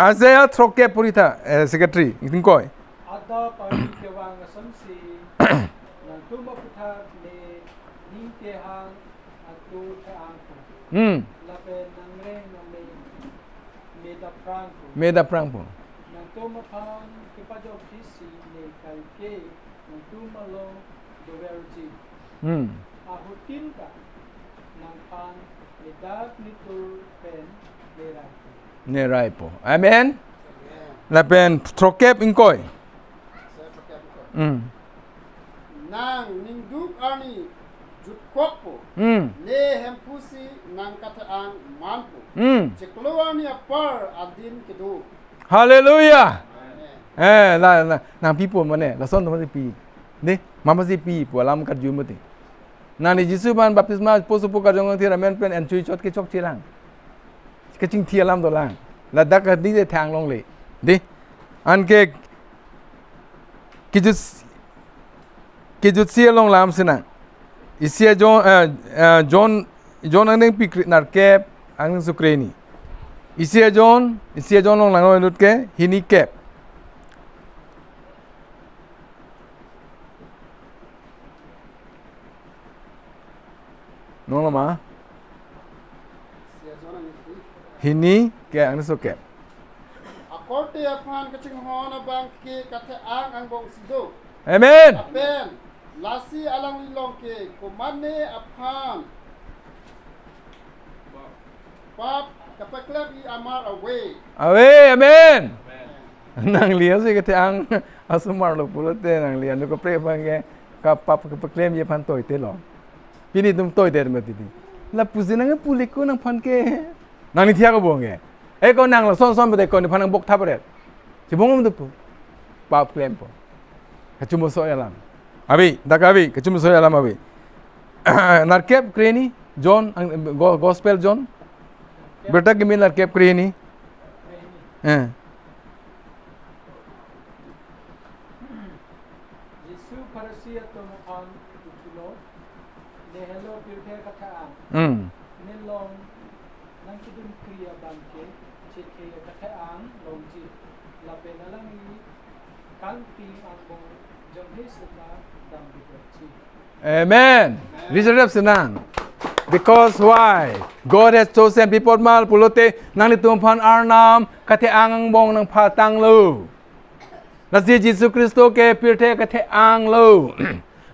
Isaiah throkkep puri tha, eh, secretary, ingtingkoi. Adap arni kevang asonsi, nangtum aputhak ne ning kehang atur the-angpo. Hmm. Lapen nangreng name me daprangpo. Me daprangpo. Nangtum aphan kepajokji si ne kaike nangtum along doverji. Hmm. Ahut tin ta nangphan medak netur pen neraipo. Neraipo. Amen. Amen. Lapen throkkep ingkoi. Saya throkkep ingkoi. Hmm. Nang ningduk arni jutkokpo. Hmm. Ne hemphu si nang kathe-ang manpo. Hmm. Chiklo arni apar adin kedo. Hallelujah. Amen. Eh, la, la, nangpipo mane, lason atum si pi. Ne, mama si pi, pu alam karju mati. Nangli Jisu aphan baptisma po sopo karjong thir amen pen en chui chot ke chokchelang. Kachingthi alam dolang. Ladak ka di de thang longle. Di. Anke kejut, kejutsi along lam sinang. Isi a John, eh, eh, John, John angdengpi kre-, nerkep, angdengso kreni. Isi a John, isi a John along lang lut ke, hini kep. Nolo ma? Hini ke angdengso kep. Akorte aphan kachinghon abang ke kathe-ang angbong si do. Amen. Lapen lasi alanglilong ke komatne aphan pap kapaklem-i amar ave. Ave, amen. Amen. Nangli asi kathe-ang asomar lo pulote nangli anu kaprek aphan ke kapap kapaklem-i aphan toite lo. Pini itum toite mati di. Lapusi nangpuliko nangphan ke. Nangli thiak abong ke. Eh, ko nang lason son bete ko nephan nangbok thap ret. Chibong um dupu. Pap klempo. Kachumuso alam. Abi, dak abi, kachumuso alam abi. Nerkep kreni, John, ang, go-, Gospel John. Berta kimi nerkep kreni. Eh. Jisu Pharisi atum aphan puthot lo, ne helo pirthe kathe-ang. Hmm. Ne along nangkedun-kri abang ke, chethe kathe-ang longji. Lapen alangli kangping angbong jonghe seta dam bidetji. Amen. Reserve senang. Because why? God has chosen people mal pulote nanglitum aphan Arnam kathe-ang angbong nangpatanglo. Lasi Jisu Khristo ke pirthe kathe-ang lo.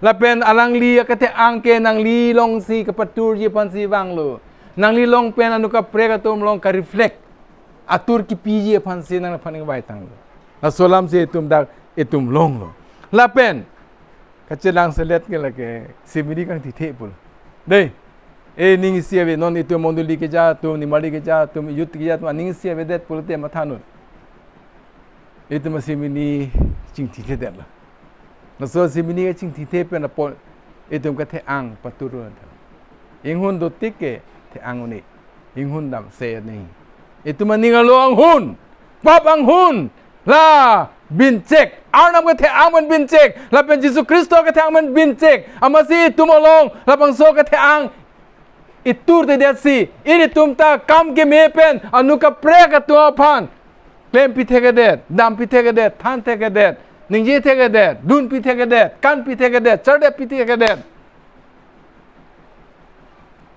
Lapen alangli akathe-ang ke nangli alongsi kapaturji aphansi vanglo. Nangli along pen anu kaprek atum along ka-reflect. Atur kipiji aphansi nangphan ingvaitanglo. Laso alamsi itum dak itum longlo. Lapen kachelang selet ke lake simini kangtithe pulo. Dei. Eh, ning isi ave non itum mondoli keja atum, nimarli keja atum, youth keja atum, ning isi avedet pulote mathanut. Itum asimini chingthithe detlo. Laso simini kachingthithe pen apot itum kathe-ang patur lo. Inghun dotik ke the-ang un-e. Inghun dam se ne. Itum aning arlo anghun. Pap anghun. La binchek. Arnam kathe-ang pen binchek. Lapen Jisu Khristo kathe-ang pen binchek. Amatsi itum along labangso kathe-ang iturtedetsi, ilitum ta kam keme pen anu kaprek atum aphan klem pithekedet, dam pithekedet, than thekedet, ningje thekedet, dun pithekedet, kan pithekedet, chardet pithekedet.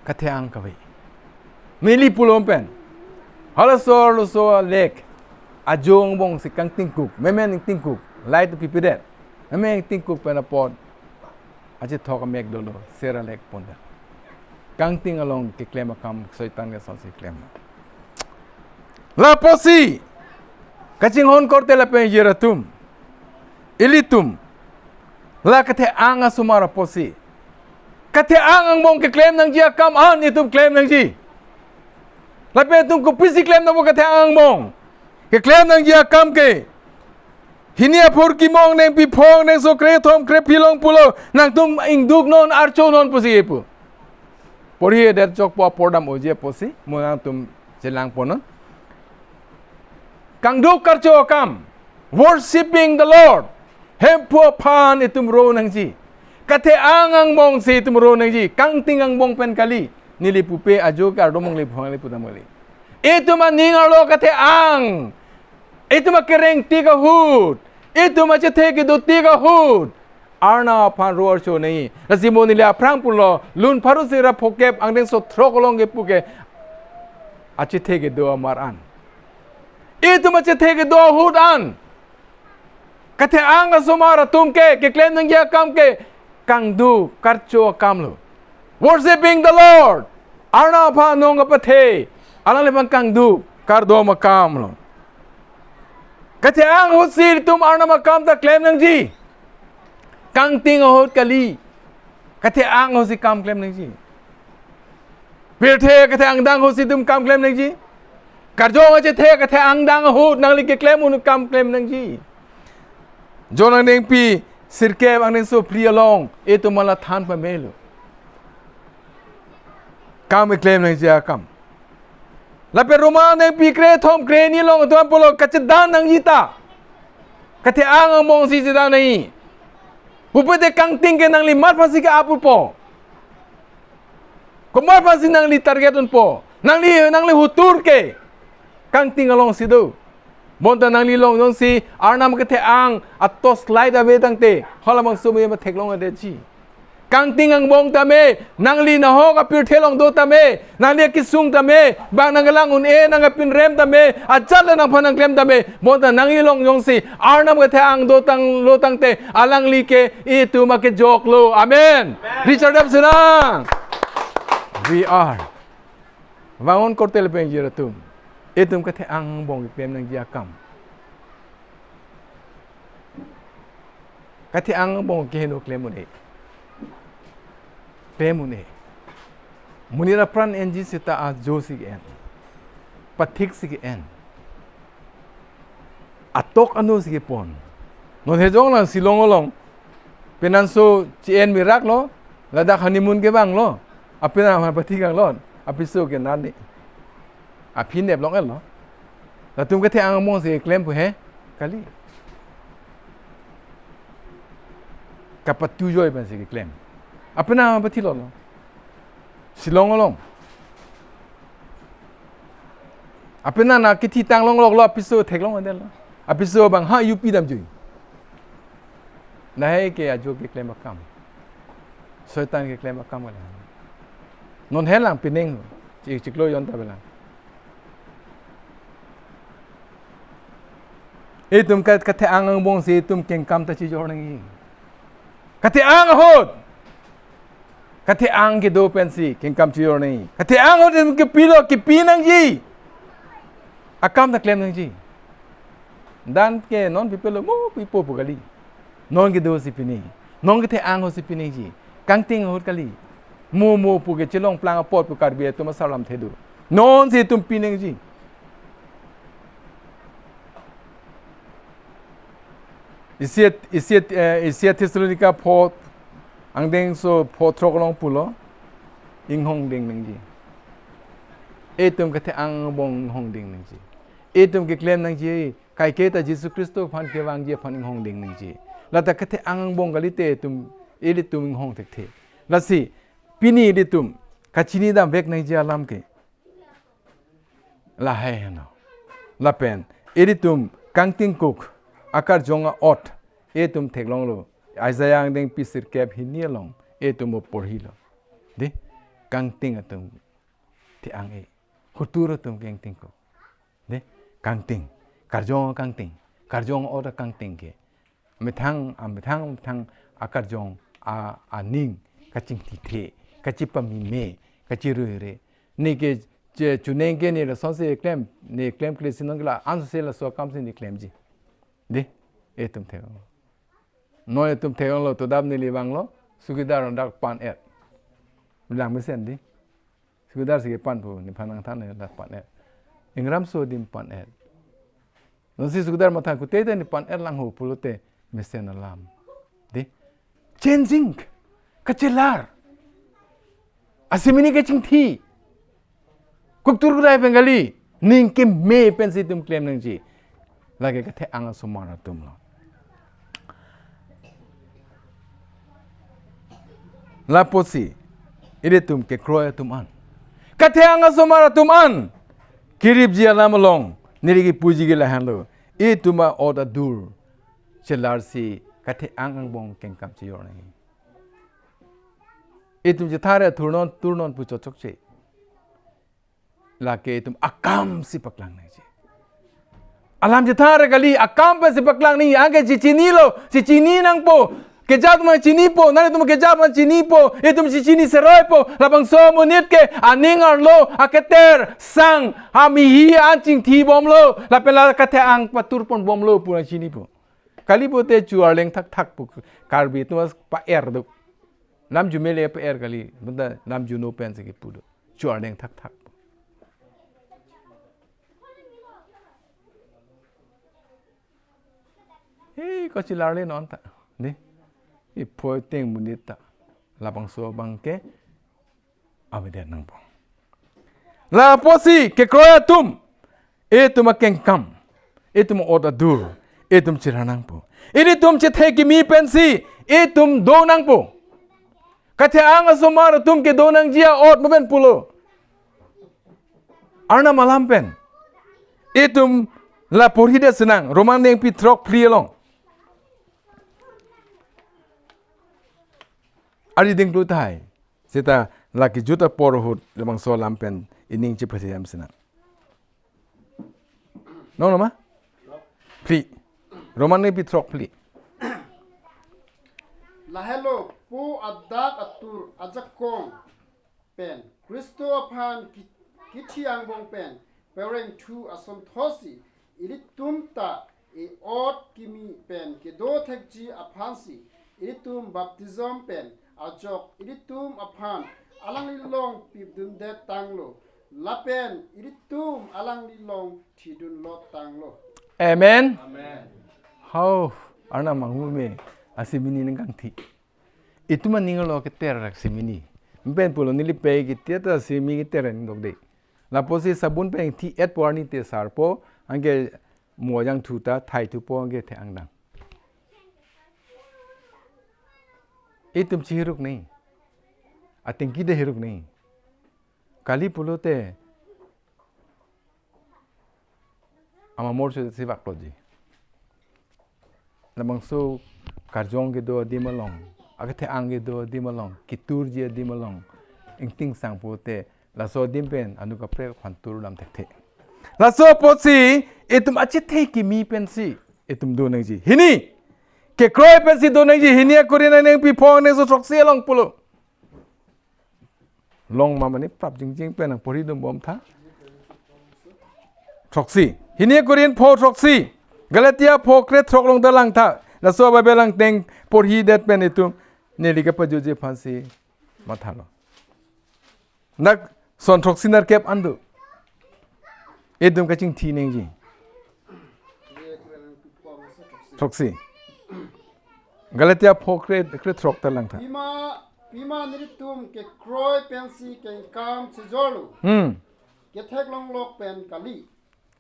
Kathe-ang kave. Neli pulo pen. Halaso arloso lake. Ajo angbongsi kangtingkuk. Meme ningtingkuk. Light pipedet. Meme ningtingkuk pen apot. Achethok amek dolo, sera lek ponda. Kangting along keklem akam Soitan ke sonsi klem. Lapusi kachinghon korte lapen yer atum. Ilitum. La kathe-ang asomar apotsi. Kathe-ang angbong keklem nangji akam an itum klem nangji. Lapen itum kopisi klem nangpo kathe-ang angbong. Keklem nangji akam ke. Hini aphurkimo angdengpi pho angdengso krethom krephli along pulo, nangtum ingduk non archo non pusi kipu. Porhi det chokpo apor dam-oji apotsi, mo nangtum chelang pon non. Kangduk karcho akam. Worshipping the Lord. Hemphu aphan itum ro nangji. Kathe-ang angbong si itum ro nangji. Kangting angbong pen kali. Neli pupe ajo ke ardom mongle phuang le putam kali. Itum aning arlo kathe-ang. Itum akereng tik ahut. Itum achethe kedo tik ahut. Arnam aphan ro archo nangji. Lasi mo neli aphrang pulo. Lun pharo sira phokep angdengso throk along kepu ke. Achethe kedo amar an. Itum achethe kedo ahut an. Kathe-ang asomar atum ke, keklem nangji akam ke, kangduk, karcho akam lo. Worshipping the Lord. Arnam aphan anong kapathe. Alangliphan kangduk, kardom akam lo. Kathe-ang ahut si itum Arnam akam ta klem nangji. Kangting ahut kali. Kathe-ang ahut si kam klem nangji. Pirthe kathe-ang dang ahut si itum kam klem nangji. Karjong achethe kathe-ang dang ahut nangli keklem un kam klem nangji. John angdengpi sirkep angdengso phli along itum mala than pamelo. Kam keklem nangji akam. Lapen Roma angdengpi krethom kreni along itum pulo kachedan nangji ta. Kathe-ang angbong si chedan nangji. Pupe te kangting ke nangli mat aphansi ke-ap unpo. Komat aphansi nangli target unpo. Nangli, nangli hutur ke. Kangting along si do. Bonta nangli long jongsi Arnam kathe-ang atos light ave tangte. Hala bangso me ma theklong adetji. Kangting angbong tame, nangli nahok apirthe along do tame, nangli akesung tame, bang nangkelang un-e nangkepinrem tame, ajat le nangphan nangklem tame, bonta nangli long jongsi Arnam kathe-ang dotang lo tangte, alangli ke itum akejok lo. Amen. Richard Dapsuna. We are. Vangun korte le pengjir atum. Itum kathe-ang angbong keklem nangji akam. Kathe-ang angbong keheno klem un-e. Klem un-e. Monit apran enji seta ajo si ke-en. Pathik si ke-en. Atok ano si kepon. Non hejong lang Shillong along. Penanso chi-en mirak lo. Ladak honeymoon kevang lo. Aphi na pathik ang lo. Apiso ke nani. Aphi nep long el lo. Latum kathe-ang angbong si klem pu he. Kali. Kapatu joi pen si keklem. Aphi na pathi lo lo. Shillong along. Aphi na na kithi tang long lok lo apiso theklong adel lo. Apiso bang ha U P damjui. Lahai ke ajo keklem akam. Soitan keklem akam kali. Non helang pining. Chik chiklo jon ta belang. Itum kat-, kathe-ang angbong si itum kengkam ta chijor nangji. Kathe-ang ahut. Kathe-ang kedo pensi kengkam chijor nangji. Kathe-ang ahut itum kepilo, kepi nangji. Akam ta klem nangji. Dan ke non pipelo mo pipo pu kali. Non kedo si pini. Non kathe-ang ahut si piniji. Kangting ahut kali. Mo mo pu ke chelong plang apot pu Karbi atum asar lamthe do. Non si itum pi nangji. Isi, isi, eh, isi Thessalonica pho angdengso pho throk along pulo. Inghong ding nangji. Itum kathe-ang angbong inghong ding nangji. Itum keklem nangji. Kaike ta Jisu Khristo aphan kevangji aphan inghong ding nangji. Lata kathe-ang angbong kalite itum, ilitum inghong thekthe. Lasi, pini ilitum kachini damvek nangji alam ke. Lahai heno. Lapen, ilitum kangtingkuk, akarjong a-ot, itum theklonglo. Isaiah angdengpi sirkep hini along, itum porhilo. Di, kangting atum the-ang-e. Hutur atum kangtingkuk. Di, kangting. Karjong kangting. Karjong ot kangting ke. Methang, a methang, methang akarjong, a, aning, kachingthithe, kachipamime, kachiruire. Ne ke che, chuneng ke ne lasonsi klem, ne klem kle si non ke la, ansi laso akam si ne klemji. Di, itum the. Non itum theklonglo, todap neli vanglo, sukidar dak pan-et. Bilang mesen di. Sukidar si kepan pu, nephan nangthan ne dak pan-et. Ingram so adim pan-et. Nonsi sukidar matha kute te ne pan-et lang ho pulote mesen alam. Di. Changing. Kachelar. Asimini kachingthi. Kuktur kudai pen kali. Ning keme pensi itum klem nangji. Lake kathe-ang asomar atum lo. Lapusi, ilitum kekroi atum an, kathe-ang asomar atum an, kiripji alam along neli kipuji ke lahenlo. Itum a-ot adur chelarsi kathe-ang angbong kengkam chejor nangji. Itum chethare thurnon turnon pu chotchokche. Lake itum akam si paklang nangji. Alam chethare kali, akam pensi paklang nangji. Anke chechinilo, chechini nangpo. Kejat ma chinipo, nanglitum kejat ma chinipo. Itum chechini seroipo. Labangso amonit ke aning arlo, aketer, sang, hamihi an chingthibomlo. Lapen la kathe-ang paturponbomlo pu nangchinipo. Kali pute chu arleng thakthak pu Karbi atum pa-er do. Namju mele pa-er kali, bonta namjuno pensi kipu do. Chu arleng thakthak. Hei, ko chelarle non ta. Ni. Iphoi ateng monit ta. Labangso abang ke avedet nangpo. Lapusi kekroi atum, itum akengkam, itum a-ot adur, itum chelar nangpo. Ilitum chethe kimi pensi itum do nangpo. Kathe-ang asomar atum kedo nangji a-ot mo pen pulo. Arnam alam pen itum la porhidet sinang, Roman nengpi throk phli along. Ari dingklu tahai. Seta lake juta apor ahut labangso alam pen ining chepathe-am sinang. Nong nama? Phli. Roman nengpi throk phli. Lahelo po adak atur ajakong pen Khristo aphan ki-, kithi angbong pen perengthu asonthotsi ilitum ta e-ot kimi pen kedo thekji aphansi ilitum baptism pen ajok ilitum aphan alanglilong pidundet tanglo, lapen ilitum alanglilong thidunlot tanglo. Amen. Amen. Hau, Arnam anghu me, asimini ningkangthi. Itum aning arlo keter rak simini. Mpen pulo neli pe kiti ta simi keter ning dokde. Lapusi sabun pen thi-et po arni te sarpo, anke mo ajangthu ta thaithupo anke the-ang dang. Itum chihiruk nangji. Atengki de hiruk nangji. Kali pulote ama morcho si vakloji. Labangso karjong kedo adim along, akethe-ang kedo adim along, keturji adim along, ingting sang pute, laso adim pen anut kaprek aphan tur dam thekthe. Laso apotsi itum achethe kimi pensi itum do nangji. Hini, kekroi pensi do nangji. Hini a-Korin anengpi pho angso throksi along pulo. Long ma mane prap jingjing pen nangporhi dun bom tha. Throksi. Hini a-Korin pho throksi. Galatia pho krethrok along ta lang tha. Laso Bible langteng porhidet pen itum neli kapajuji aphansi mathalo. Dak son throksi nerkep an do. Itum kachingthi nangji. Throksi. Galatia pho kre, krethrok ta lang tha. Pima, pima nelitum kekroi pensi kengkam chejorlo. Hmm. Ketheklonglok pen kali.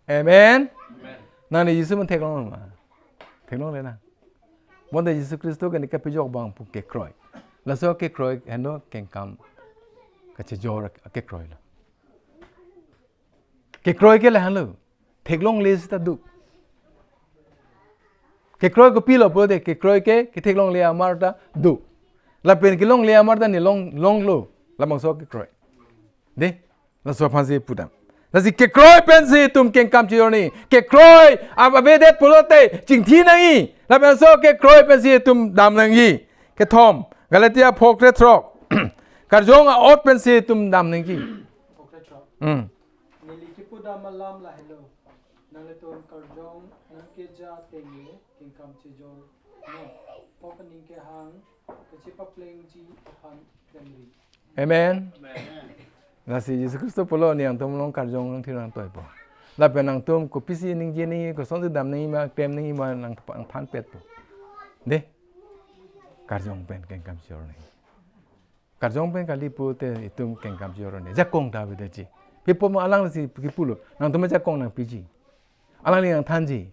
Amen. Amen. Nangli Jisu men theklong ma? Theklongle na. Bonta Jisu Khristo ke neli kapejok abang pu kekroi. Laso kekroi henlo kengkam kachejor kekroilo. Kekroi ke lahenlo. Theklongle seta do. Kekroi kopilo pulote kekroi ke ketheklongle amar ta do. Lapen kelongle amar ta neli long, longlo. Labangso kekroi. De, laso aphansi pudam. Lasi kekroi pensi itum kengkam chejor nangji. Kekroi ap-, avedet pulote chingthi nangji. Lapen laso kekroi pensi itum dam nangji. Kethom, Galatia pho krethrok. Karjong a-ot pensi itum dam nangji. Pho krethrok. Hmm. Neli kipudam alam lahelo. Nanglitum karjong nangkeja ateng le kengkam chejor non. Pho kaning kehang kachepaplengji aphan klemri. Amen. Amen. Lasi Jisu Khristo pulo nangtum along karjong nangthir nangtoipo. Lapen nangtum kopisi ningje nangji, kosonsi dam nangji ma, klem nangji ma nang, nangphanpetpo. De. Karjong pen kengkam chejor nangji. Karjong pen kali pute itum kengkam chejor nangji. Jakong ta avedetji. Pipo ma alanglisi kipulo. Nangtum jakong nangpiji. Alangli nangthanji.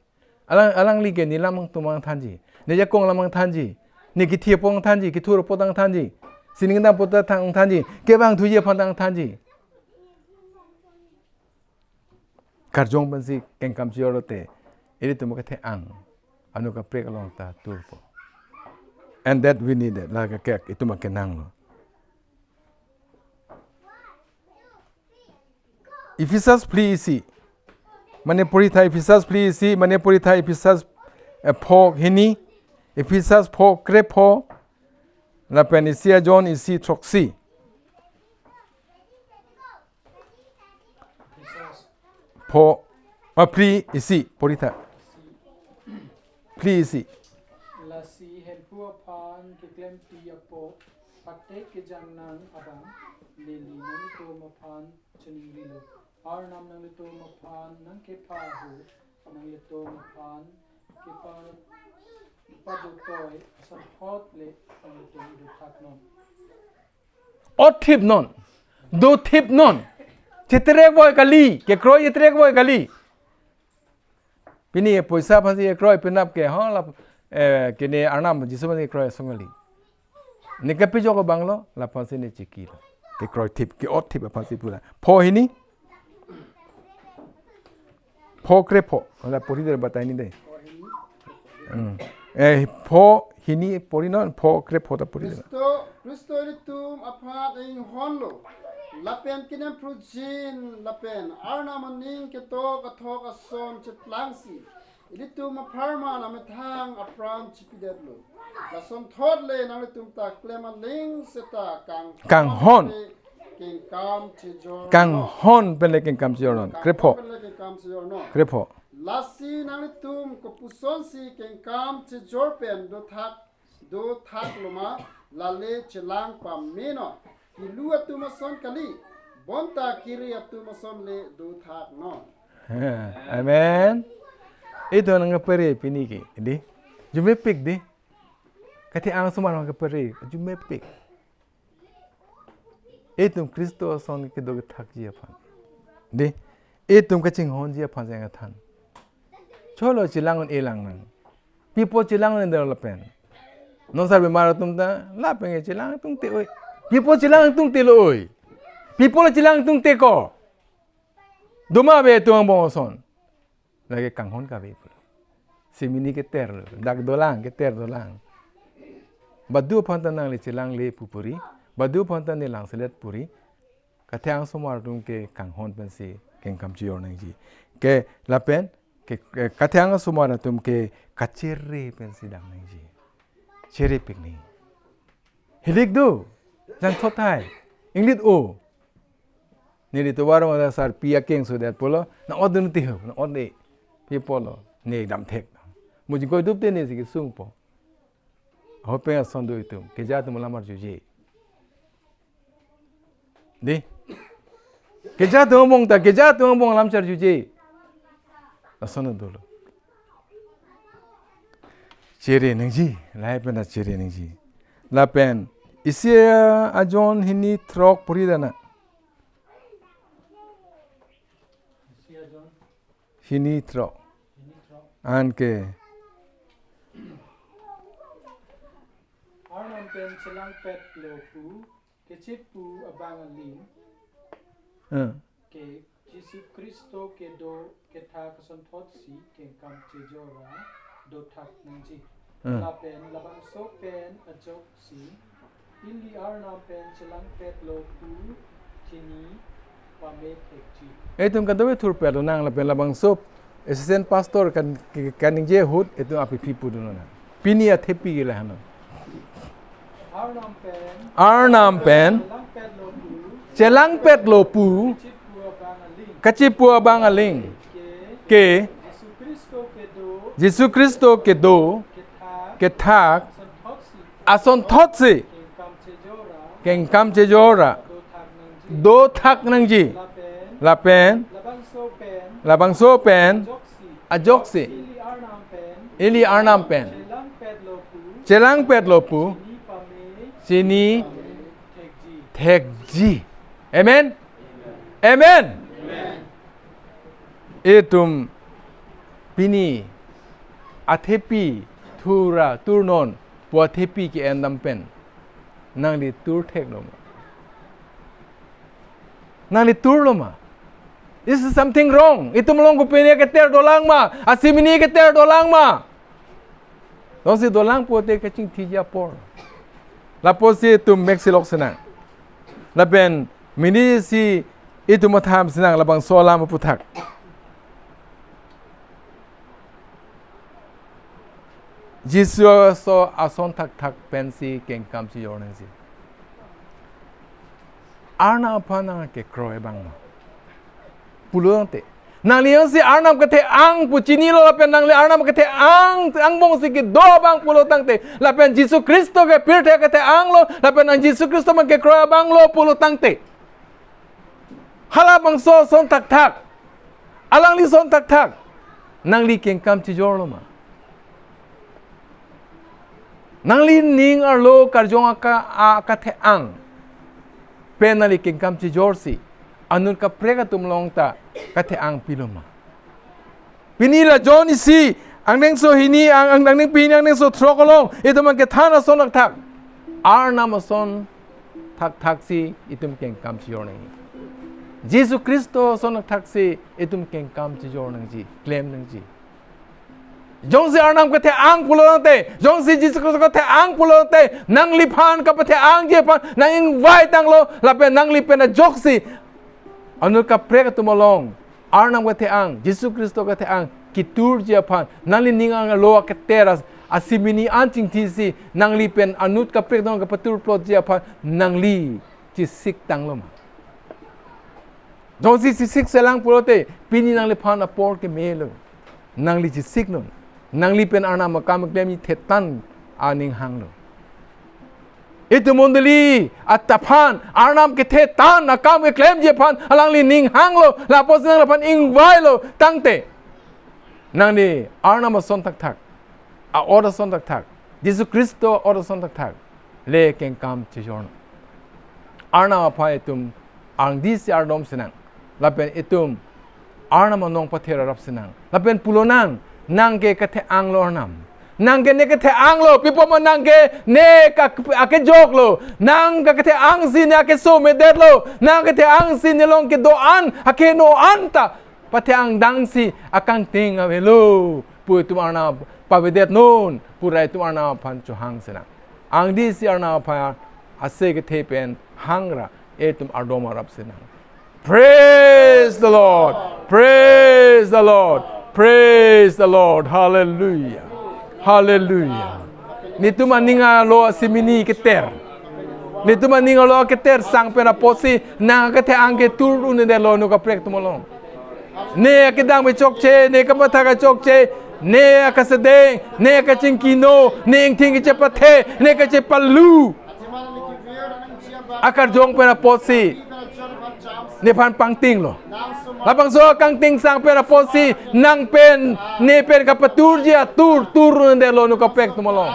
Alang, alangli ke ne lam atum nangthanji. Ne jakong lam nangthanji. Ne kethe apot nangthanji, kethur apot nangthanji. Sining kedam apot ta nangthanji. Kevang thuji aphan nangthanji. Karjong pensi kengkam chijor lote, ilitum kethe ang, ano kaprek along ta turpo. And that we need that. La kekek itum kenanglo. Ephesus phli isi. Mane pori tha Ephesus phli isi, mane pori tha Ephesus, eh, pho hini, Ephesus pho krepho, lapen isi ajon isi throksi. Pho, ah, phli isi, pori tha. Phli isi. Lasi Hemphu aphan keklempi apot, patek kejang nang abang, neli nanglitum aphan chiningrilo. Arnam nanglitum aphan nangkepha ahut, nanglitum aphan kepa, kepadotoi asonthot le nanglitum dothak non. Othip non. Dothip non. Cheterek boi kali. Kekroi cheterek boi kali. Pini poisa aphansi kekroi penap ke, ha, la, eh, kene Arnam Jisu aphansi kekroi asong kali. Ne kepajok abanglo, laphansi ne chikilo. Kekroi thip, ke-othip aphansi pura. Pho hini. Pho krepho. Hala pori der batai ni dei. Hmm. Eh, pho hini pori non, pho krepho ta pori der. Khristo, Khristo ilitum aphan inghonlo. Lapen kenemprujin, lapen Arnam aning ketok athok ason chetlangsi, ilitum apharman amethang apran chipidetlo. Lasonthot le nanglitum ta klem aling seta kang Kanghon. Kengkam chijor non. Kanghon pen le kengkam chijor non. Krepho. Kanghon pen le kengkam chijor non. Krepho. Lasi nanglitum kopusonsi kengkam chijor pen dothak, dothak loma, lale chelang pame non. Kilu atum ason kali, bonta kiri atum ason le dothak non. Amen. Itum nangkepere pini ke, dei. Arjumepik dei. Kethe angsomar nangkepere, arjumepik. Itum Khristo ason kedo kethakji aphan. Dei, itum kachinghonji aphan jang athan. Cholo chelang un-e lang nang. Pi apot chelang un-e der lapen. Non sarbimar atum ta, lapen chelang tungte oi. Pi apot chelang tungte lo oi. Pi apot chelang tungte ko. Doma ave itum angbong ason. Lake kanghon kave pulo. Simini keter lo, dak dolang, keter dolang. Badu aphan ta nangli chelangle pu puri, badu aphan ta ne langselet puri, kethe angsomar atum ke kanghon pensi kengkam chijor nangji. Ke lapen, ke, ke, kethe angsomar atum ke kachere pensi dam nangji. Cherepik nangji. Hilik do, jangthothai, inglit o. Neli tovar mada sarpi akeng sudet pulo, nang-otdun ti ho, nang-otde. Pi apotlo, ne damthek. Mo jingkoi dup te nesi kesungpo. Ahut pen ason do itum, keja atum alam arjuje. Dei. Keja atum angbong ta, keja atum angbong alam charjuje. Ason dolo. Chere nangji, lahai pen ta chere nangji. Lapen, isi ajon hini throk pori dana. Isi ajon. Hini throk. Hini throk. Anke. Arnam pen chelangpet lo pu, kechipu abang aling. Hmm. Ke Jisu Khristo kedo kethak asonthotsi kengkam chijor ra dothak nangji. Hmm. Lapen labangso pen ajoksi ili Arnam pen chelangpet lo pu chini pame thekji. Itum kadokave thurpet lonang lapen labangso assistant pastor kan, kaningje ahut itum aphi phi pudun lonang. Pini athepi ke lahenlo. Arnam pen. Arnam pen. Chelangpet lo pu. Chelangpet lo pu. Kachipu abang aling. Kachipu abang aling. Ke. Ke. Jisu Khristo kedo. Jisu Khristo kedo. Kethak. Kethak. Asonthotsi. Asonthotsi. Kengkam chijor ra. Kengkam chijor ra. Dothak nangji. Dothak nangji. Lapen. Lapen. Labangso pen. Labangso pen. Ajoksi. Ajoksi. Ili Arnam pen. Ili Arnam pen. Chelangpet lo pu. Chelangpet lo pu. Chini pame. Chini. Pame. Thekji. Thekji. Amen? Amen. Amen. Itum pini athepi thura turnon pu athepi ke-endam pen nangli tur theklo ma? Nangli turlo ma? Is something wrong? Itum along kopine keter dolang ma? Asimini keter dolang ma? Jongsi dolang pulote kachingthiji apor. Lapusi itum mek silok sinang. Lapen mini si itum matha sinang labangso alam aphuthak. Jisu aso ason thakthak pensi kengkam chijor nangji. Arnam aphan nangkekroi abang ma? Pulo tangte, nangli jongsi Arnam kethe-ang pu chinilo lapen nangli Arnam kethe-ang angbong si kedo abang pulo tangte, lapen Jisu Khristo ke pirthe kethe-anglo lapen nang Jisu Khristo aphan kekroi abanglo pulo tangte, halabangso ason thakthak, alangli ason thakthak nangli kengkam chijorlo ma? Nanglining arlo karjong aka, akathe-ang pen nangli kengkam chijorsi anut kaprek atum along ta kathe-ang pilo ma? Pini la John isi, angdengso hini, ang, ang, angdengpi hini, angdengso throk along itum aphan kethan ason thakthak, Arnam ason thakthak si itum kengkam chijor nangji. Jisu Khristo ason thakthak si itum kengkam chijor nangji, klem nangji. Jongsi Arnam kethe-ang pulo tangte, jongsi Jisu Khristo kethe-ang pulo tangte, nangliphan kapathe-angji aphan nang ingvai tanglo, lapen nangli pen ajoksi anut kaprek atum along Arnam kethe-ang, Jisu Khristo kethe-ang keturji aphan nanglining arlo aketer as-, asimini an chingthisi nangli pen anut kaprek atum kapatur plotji aphan nangli chesik tanglo ma? Jongsi chesik selang pulote, pini nangliphan apor kemelo. Nangli chesiknon. Nangli pen Arnam akam klemji thetan aning hanglo. Itum mondoli ataphan Arnam kethe tan akam keklemji aphan alangli ning hanglo, lapusi nangliphan ingvailo tangte, nangli Arnam ason thakthak, a-ot ason thakthak, Jisu Khristo a-ot ason thakthak le kengkam chijornon. Arnam aphan itum angdisi ardom sinang, lapen itum Arnam anong pather arap sinang, lapen pulonang, nang ke kathe-anglo Arnam. Nang ke ne kathe-anglo, pi apot ma nang ke ne ka, akejoklo, nang ke kathe-angsi ne akeso medetlo, nang kathe-angsi ne along kedo-an, akeheno-an ta pathe-angdamsi akangting avelo pu itum Arnam pavedetnon, pura itum Arnam aphan chohang sinang. Angdisi Arnam aphan ase kethe pen hangra itum ardom arap sinang. Praise the Lord. Praise the Lord. Praise the Lord. Hallelujah. Hallelujah. Netum aning arlo asimini keter. Netum aning arlo keter sang pen apotsi nang kathe-ang ketur un-edetlo anut kaprek atum along. Ne akedang pen chokche, ne kamatha kachokche, ne akasedeng, ne kachingkino, ne ingthing kachepathe, ne kachepalu akarjong pen apotsi nephan pangtinglo. Labangso akangting sang pen apotsi nang pen, ne pen kapaturji atur tur un-edetlo anut kaprek atum along.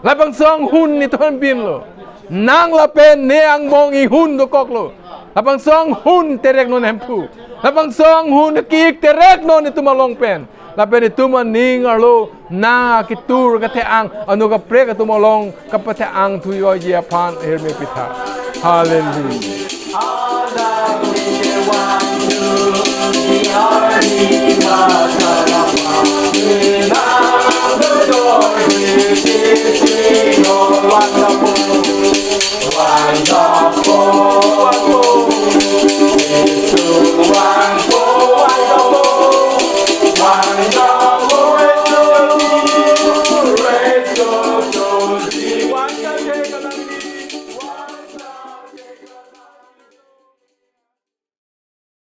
Labangso ahun netum aphan pinlo. Nang lapen ne angbong ihun dokoklo. Labangso ahun tereknon Hemphu. Labangso ahun ke-ik tereknon itum along pen. Lapen itum aning arlo nang ketur kathe-ang, anut kaprek atum along kapathe-ang thujoiji aphan ahirme pitha. Hallelujah.